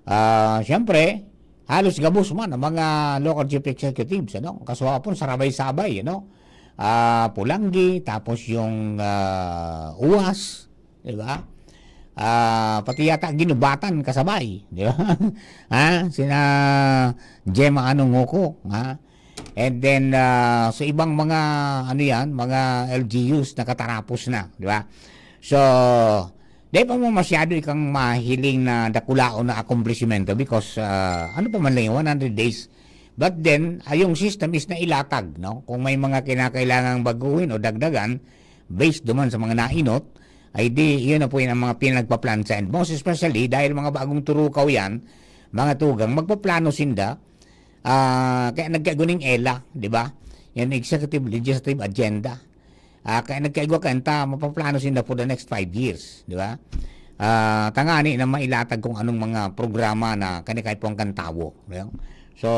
ah, siyempre, halos gabos man ang mga local chief executives, ano? Kaswapon, sarabay-sabay, ano? Ah, Pulanggi, tapos yung ah, Uwas, di ba? Ah, pati yata Ginubatan kasabay, di ba? Ha? Sina Gemma Anong Huko, ha? And then, ah, sa ibang mga, ano yan, mga L G Us nakatarapos na, di ba? So, di pa mo masyado ikang mahiling na dakulaon na akomplishmento because, ah, ano pa man lang yun, one hundred days. But then, ah, yung system is nailatag, no? Kung may mga kinakailangang baguhin o dagdagan, based duman sa mga nainot, ay di, yun na po yun ang mga pinagpa-plan sa end. Most especially, dahil mga bagong turukaw yan, mga tugang, magpaplano sinda, ah, kaya nagkaguning ELA, di ba? Yan, executive, legislative agenda. Ah, kaya nagkaigwa kanta, mapaplano sinda for the next five years, di ba? Ah, tangani na mailatag kung anong mga programa na kanikay po ang kantawo. Di ba? So,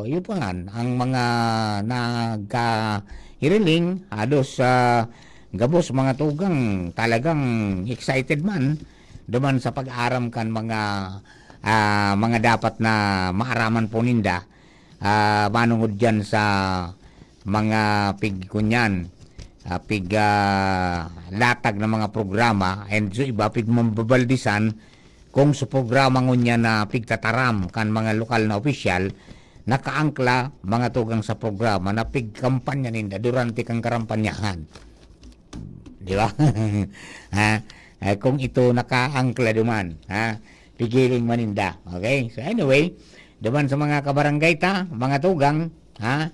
yun po yan. Ang mga nagkahiriling, halos ah, gabos mga tugang talagang excited man duman sa pag-aram kan mga ah, mga dapat na maaraman po ninda ah, manungod dyan sa mga pigkunyan, ah, pig ah, latag ng mga programa and sa iba pigmambabaldisan kung sa programa ngunyan na pigtataram kan mga lokal na opisyal, nakaangkla mga tugang sa programa na pigkampanya ninda durante kan karampanyahan. Di ba? Ha? Eh, kung ito nakaangkla duman, ha? Pigiling maninda. Okay? So anyway, duman sa mga kabarangay ta, mga tugang, ha?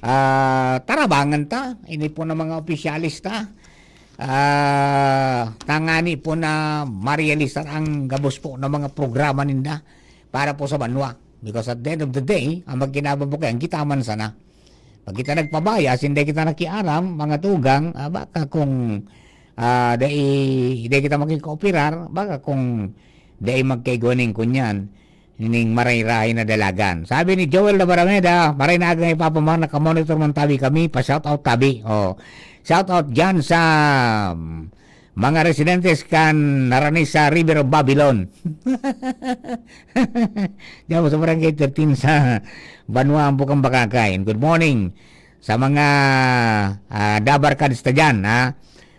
Ah, tarabangan ta, ini po ng mga opisyalis ta. Ah, tangani po na marealisar ang gabos po ng mga programa ninda para po sa banwa. Because at the end of the day, ang magkinababukayan, kita man sana. Pag kita nagpabaya, asin dai kita nakiaram, mga tugang, ah, baka kung ah, dai, dai kita makikooperar, baka kung dai magkaigwa ning kunyan, ning maray-rahay na dalagan. Sabi ni Joel Labarameda, maray na agang ipapamahal, nakamonitor man tabi kami, pa-shout out tabi. Oh. Shout out dyan sa mm, mga residentes kan Naranisa River of Babylon. Diyan po sa Barangay thirteen sa Banwa, Ambukang Bakakay. And good morning sa mga ah, dabarkads ta dyan, ha?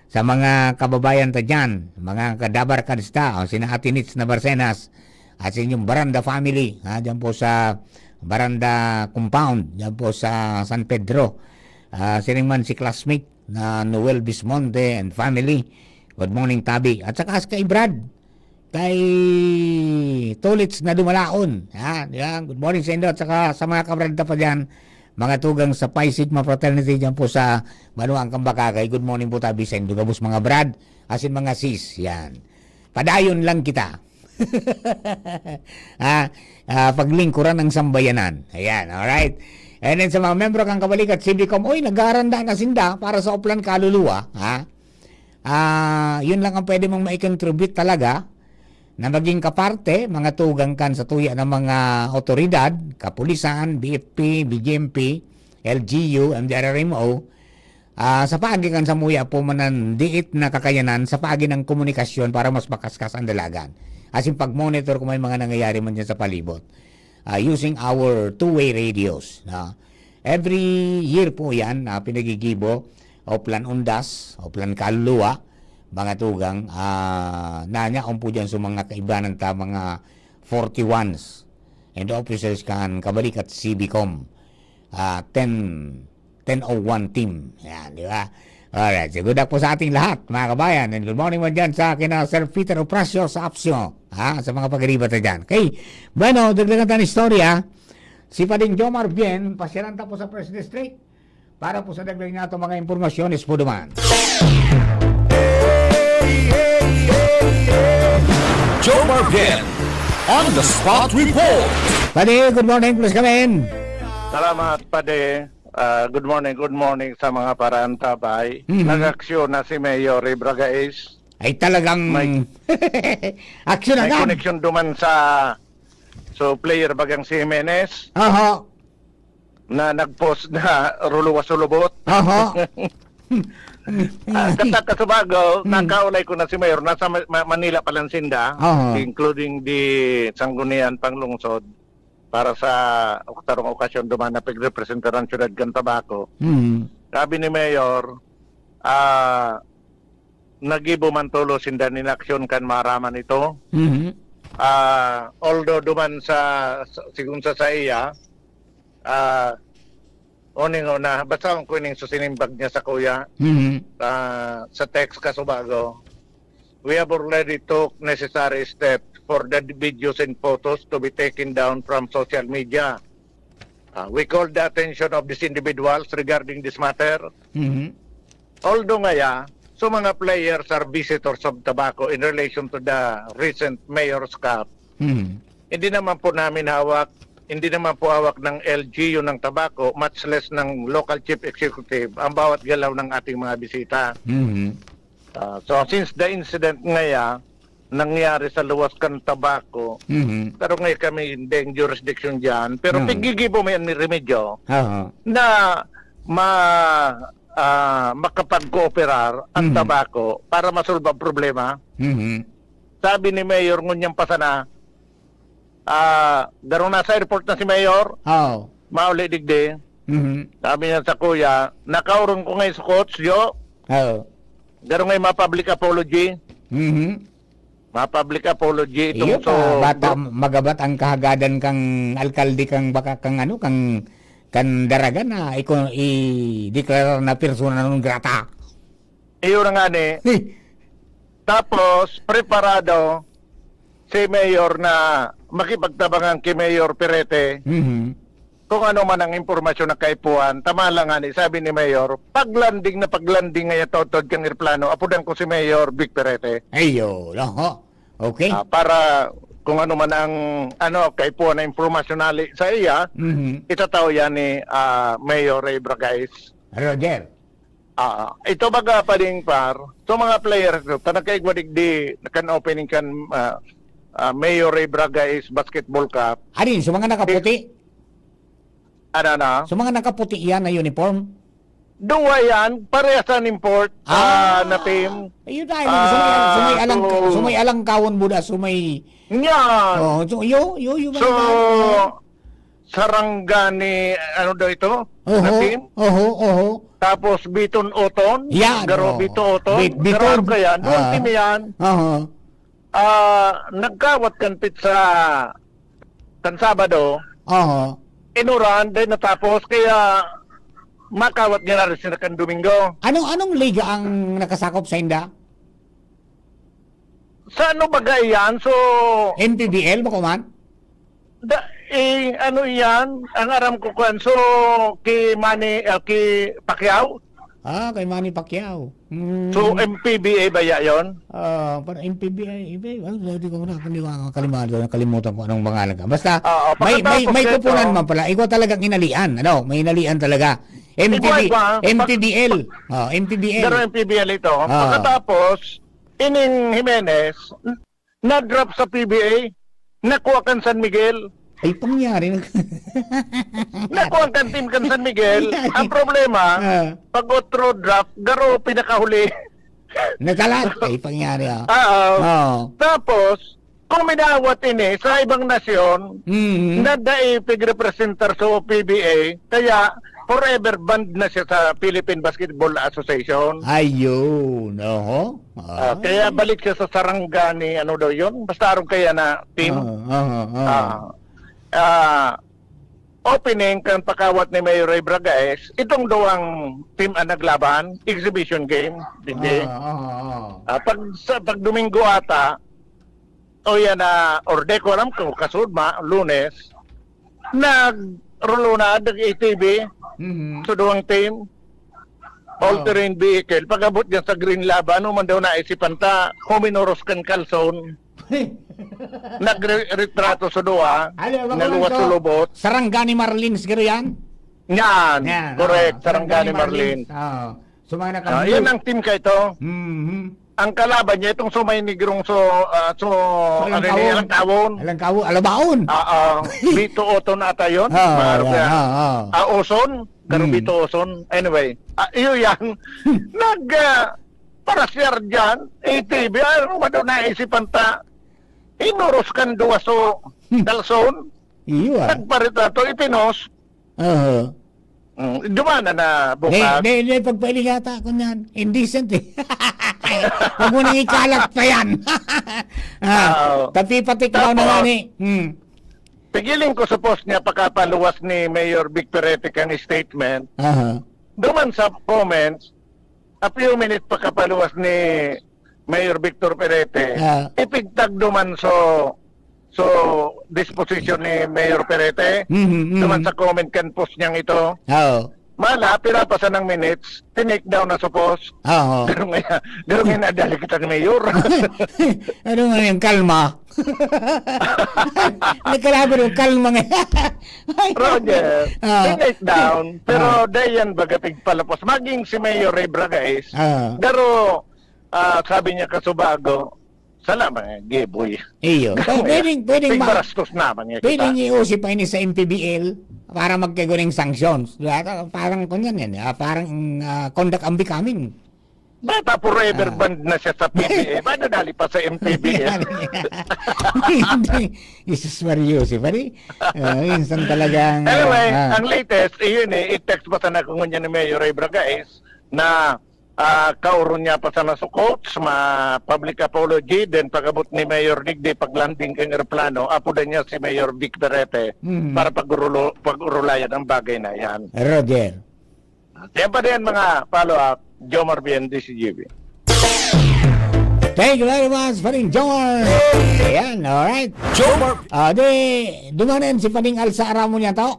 Sa mga kababayan ta dyan, mga kadabarkads ta, o sina Ate Nits na Barcenas, at sa inyong Baranda family, ha? Dyan po sa Baranda Compound, dyan po sa San Pedro. Ah, sining man si classmate na Noel Bismonte and family. Good morning, Tabi. At saka kay Brad, kay Tulits na Dumalaon. Ha? Yan. Good morning sa inyo at saka sa mga kabrad ta pa dyan. Mga tugang sa Pi Sigma Fraternity dyan po sa Banwang Kambakakay. Good morning po tabi sa inyo. Gabos mga brad, asin mga sis. Yan. Padayon lang kita. ha? Ah, paglingkuran ng sambayanan. Ayan, alright. And then sa mga membro kang Kabalikat, C B com, uy, nag-aaranda na sinda para sa Oplan Kaluluwa. Ha? Ah, yun lang ang pwede mong maikontribute talaga na maging kaparte, mga tugang kan sa tuya ng mga otoridad, kapulisan, B F P, B G M P, L G U, M D R R M O, ah, sa paagi kan samuya po manan diit na kakayanan sa paagi ng komunikasyon para mas makaskas ang dalagan. As in, pag-monitor kung may mga nangyayari man dyan sa palibot. Ah, using our two-way radios. No? Every year po yan, ah, pinagigibo, Oplan Undas, Oplan Kaluluwa, mga tugang, ah, nanya po dyan sa mga kaibanan ta, mga forty-ones and officers kan Kabalikat C B com, ah, ten, ten oh one team. Yan, di ba? Alright, so good luck po sa ating lahat, mga kabayan. And good morning man dyan sa akin na Sir Peter Oprasio sa Apsyo, ha, sa mga pag-ariba ta dyan. Okay, bueno, dagdagan tayo ng istorya. Si Pading Jomar Bien, pasyalan ta po sa First District para po sa dagdag niya itong mga impormasyones po duman. Jomar Bien on the spot report. Padi, good morning, please come in. Salamat, Padi. Ah, good morning, good morning sa mga parantabay. Mhm. Nag-aksyon na si Mayor Ray Bragais. Ay talagang May- action May agad. Connection duman sa so player bagang si Jimenez Oho. Na nag-post na ruluwas-ulubot. Oho. Ah, katakasubago, Mm. nakaulay ko na si Mayor. Nasa Ma- Ma- Manila pa lang sinda, Aha. Including the Sanggunian Panglungsod para sa oktarong okasyon duman na pagrepresentar ang siyudad kan Tabaco. Hmm. Sabi ni Mayor, ah, nagibo man tulo sinda nin aksyon kan maraman ito. Mhm. Ah, although duman sa, sa sigun sa saiya, ah, uning una, basahon ko ining susinimbag niya sa kuya, Mhm. ah, sa text kasubago. We have already took necessary steps for the videos and photos to be taken down from social media. Ah, we called the attention of these individuals regarding this matter. Mhm. Although ngaya, so mga players are visitors of Tabaco in relation to the recent Mayor's Cup. Mhm. Hindi naman po namin hawak, hindi naman po hawak ng L G U ng Tabaco, much less ng local chief executive, ang bawat galaw ng ating mga bisita. Mhm. Ah, so since the incident ngaya, nangyari sa luwas kan Tabaco, Mhm. pero ngayon kami hindi ang jurisdiction dyan, pero Mhm. pigigibo mo yan ni Remedyo Aha. na ma, ah, makapag-cooperar ang Mhm. Tabaco para masolba ang problema. Mhm. Sabi ni Mayor, ngunyan pa sana, ah, garo nasa airport na si Mayor, Oh. mauli digdi. Mhm. Sabi niya sa kuya, nakaurong ko ngayon sa coach, yo. Oh. Garo ngayon ma-public apology. Mhm. Ma-public apology itong Iyo so, pa, bata, group. Magabat ang kahagadan kang alkalde kang baka kang ano, kang kan Daraga na iko i-deklarar na persona non grata. Iyo na nga ni. Hey. Tapos, preparado si Mayor na makipagtabangan kay Mayor Perete. Mhm. Kung ano man ang impormasyon na kaipuhan, tama lang nga ni, sabi ni Mayor, paglanding na paglanding ngayon totod kang eroplano, apudan ko si Mayor Vic Perete. Ayo, ho. Okay. Ah, para kung ano man ang ano kaipuhan na impormasyon hali sa iya, Mhm. itatao yan ni ah, Mayor Ray Bragais. Roger. Ah, ito baga pa ding par, so mga player group, ta nagkaigwa digdi kan opening kan ah, ah, Mayor Ray Bragais Basketball Cup. Anin, sa mga nakaputi? Ano na? Sa mga nakaputi yan na uniform? Duwa yan, parehas sa import Ah. ah, na team. Ayun tayo, sumay, Ah, sumay alang, so- sumay alang kawon buda, sumay, Yan. Oh, so, yo, yo, yo, So, Sarangani, ano daw ito? Na Oho, team? Oho, oho. Tapos Biton Oton? Yan, Garo oh. Bito Oton? Bit-, Biton. Garo ka yan? Doon Ah. team yan. Oho. Ah, nagkawat kan pizza kan Sabado. Oho. Inuran, then natapos. Kaya makawat niya na rin sila kan Domingo. Anong, anong liga ang nakasakop sa inda? Sa ano baga iyan? So, M P B L ba kuman? da, eh, ano iyan? Ang aram ko kuan. So, kay Manny, uh, kay Pacquiao? Ah, kay Manny Pacquiao. Hmm. So, M P B A ba ya yon? Ah, para M P B A, iba, iba, hindi ko na kalimutan, kalimutan ko anong pangalan ka. Basta, Oo, may, may, pagkatapos may nito, kupunan man pala. Ikaw talagang inalian, ano? May inalian talaga. M P B, Ikaw, ikaw, ah. M P B L. Oh, M P B L. Pero M P B L ito. Ah. Pagkatapos, ining Jimenez, n- na-drop sa P B A, nakuha kan San Miguel. Ay, pangyari. Nakuha kan team kan San Miguel. Ang problema, Ah. pag otro drop, garo pinakahuli. Natalat. Ay, pangyari, ah. Oo. Oh. Tapos, kung minawat ini sa ibang nasyon, Mm. na dai pigrepresentar sa P B A, kaya forever banned na siya sa Philippine Basketball Association. Ayun, oho. Ah, kaya balik siya sa sarangga ni ano daw yun. Basta aron kaya na team. Oo, oo, oo. Ah, ah, opening kan pakawat ni Mayor Ray Bragais, itong duwang team ang naglaban, exhibition game, digdi. Ah, ah, ah. Ah, pag, sa, pag Domingo ata, o yan na, or di ko alam kung kasudma, Lunes, nag-rulo na, nag-A T V, Mhm. sa duwang team, all-terrain vehicle. Pag-abot dyan sa Green Lab, ano man daw naisipan ta, huminoros kan kalson. Nagre-, retrato sa duwa, Ano, bako naluwas lang to. sa lubot. Sarangga ni Marlin, siguro yan? Yan, Yan, correct, oo, Sarangga ni Marlin. Oo. So, mga Ah, nakamute. yan ang team ka ito. Mhm. Ang kalaban niya, itong so may negrong so, ah, so, So, ano ni, Alangkawon. Alangkawon. Alangkawon, Alabaon. Ah, ah, Bito Oton ata yun. Ah, Marga. yeah, ah, ah. Ah, Oson. Pero Hmm. Bito Oson. Anyway, ah, iyo yan. Nag, ah, parasyar dyan, A T V, ano ba daw naisipan ta? Inuros kan duwa so, Hmm. kalson. Iyo, ah. Nagparetrato, ipinos. Oo. Mm, dumanan na Di, bukas. di, di, pagpailing yata ako niyan. Indecent eh. Huwag mo nang ikalat pa yan. Ah, Oo. tapi patikbaw na Tapos, nga ni. Hmm. pigiling ko sa post niya pagkapaluwas ni Mayor Vic Perete kan statement. Aha. Duman sa comments, a few minutes pagkapaluwas ni Mayor Victor Perete, Ah. ipigtag duman so, so disposition ni Mayor Perete, Mhm, duman mhm. sa comment kan post niyang ito. Oo. Mala, pira pa sanang minutes, tinake down na sa post. Oo. Pero ngayon, pero ngayon, nadali kita ni Mayor. Ano nga yung kalma? Nagkalaban yung kalma nga. Ay. Roger, Ah. tinake down, pero Ah. dayan baga pigpalapos. Maging si Mayor Ray Bragais, Ah. pero, ah, sabi niya kasubago, "Salamat nga, Giboy." Iyo. Pwede, pwedeng, pwedeng ma-, Pigbarastos naman nga kita. pwedeng iusip pa ini sa M P B L para magkaguning sanctions. Di ba? Parang, kunyan yan, ah, parang, ah, conduct unbecoming. Bata forever Ah. banned na siya sa P B A. Paano dali pa sa M P B A? Hindi. Jesus Mario, si pare. Ah, minsan talagang, Anyway, ah. ang latest, iyon eh, i-text pa sana ko ngunyan ni Mayor Ray Bragais na, ah, kaoron niya pa sana sa coach, ma-, public apology, then pag-abot ni Mayor Digdi, pag-landing kang eroplano, apodan niya si Mayor Vic Perete Mm. para pag-urulo-, pag-urulayan ang bagay na yan. Roger. Yan pa din mga follow-up, Jomar Bien, D C G B. Thank you very much, Paring Jomar. Ayan, alright. Jomar. Ah, di, dumanan si Paring Al sa aram mo niya to.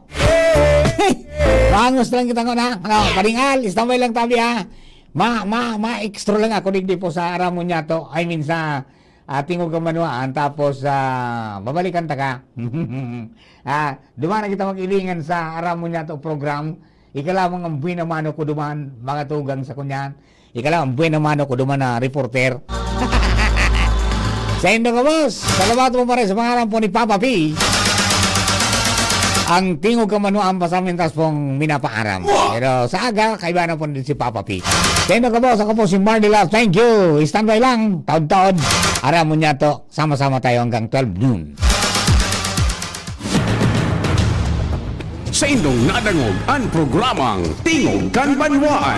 Bangos lang kita ko na. Ano, Paring Al, standby lang tabi, ha. Ma, ma, ma, extra lang ako digdi po sa aram mo niya to. I mean, sa, ah, tingog ang manuaan. Tapos, ah, babalikan ta ka. Ah, dumanan kita mag-ilingan sa aram mo niya to program. Ika lamang ang buena mano ko duman, mga tugang sa kunyan. Ika lamang ang buena mano ko duman na reporter. Sa indo ka, boss. Salamat mo pare sa pangalan po ni Papa P. Ang tingog ka manuan pa sa amin, tas pong minapaaram. Pero sa aga, kaiba na po din si Papa P. Sa indo ka, boss. Ako po si Mardy Love. Thank you. Standby lang. Taod-taod. Aram mo niya to. Sama-sama tayo hanggang twelve noon. Sa indong nadangog an programang Tingog kan Banwaan.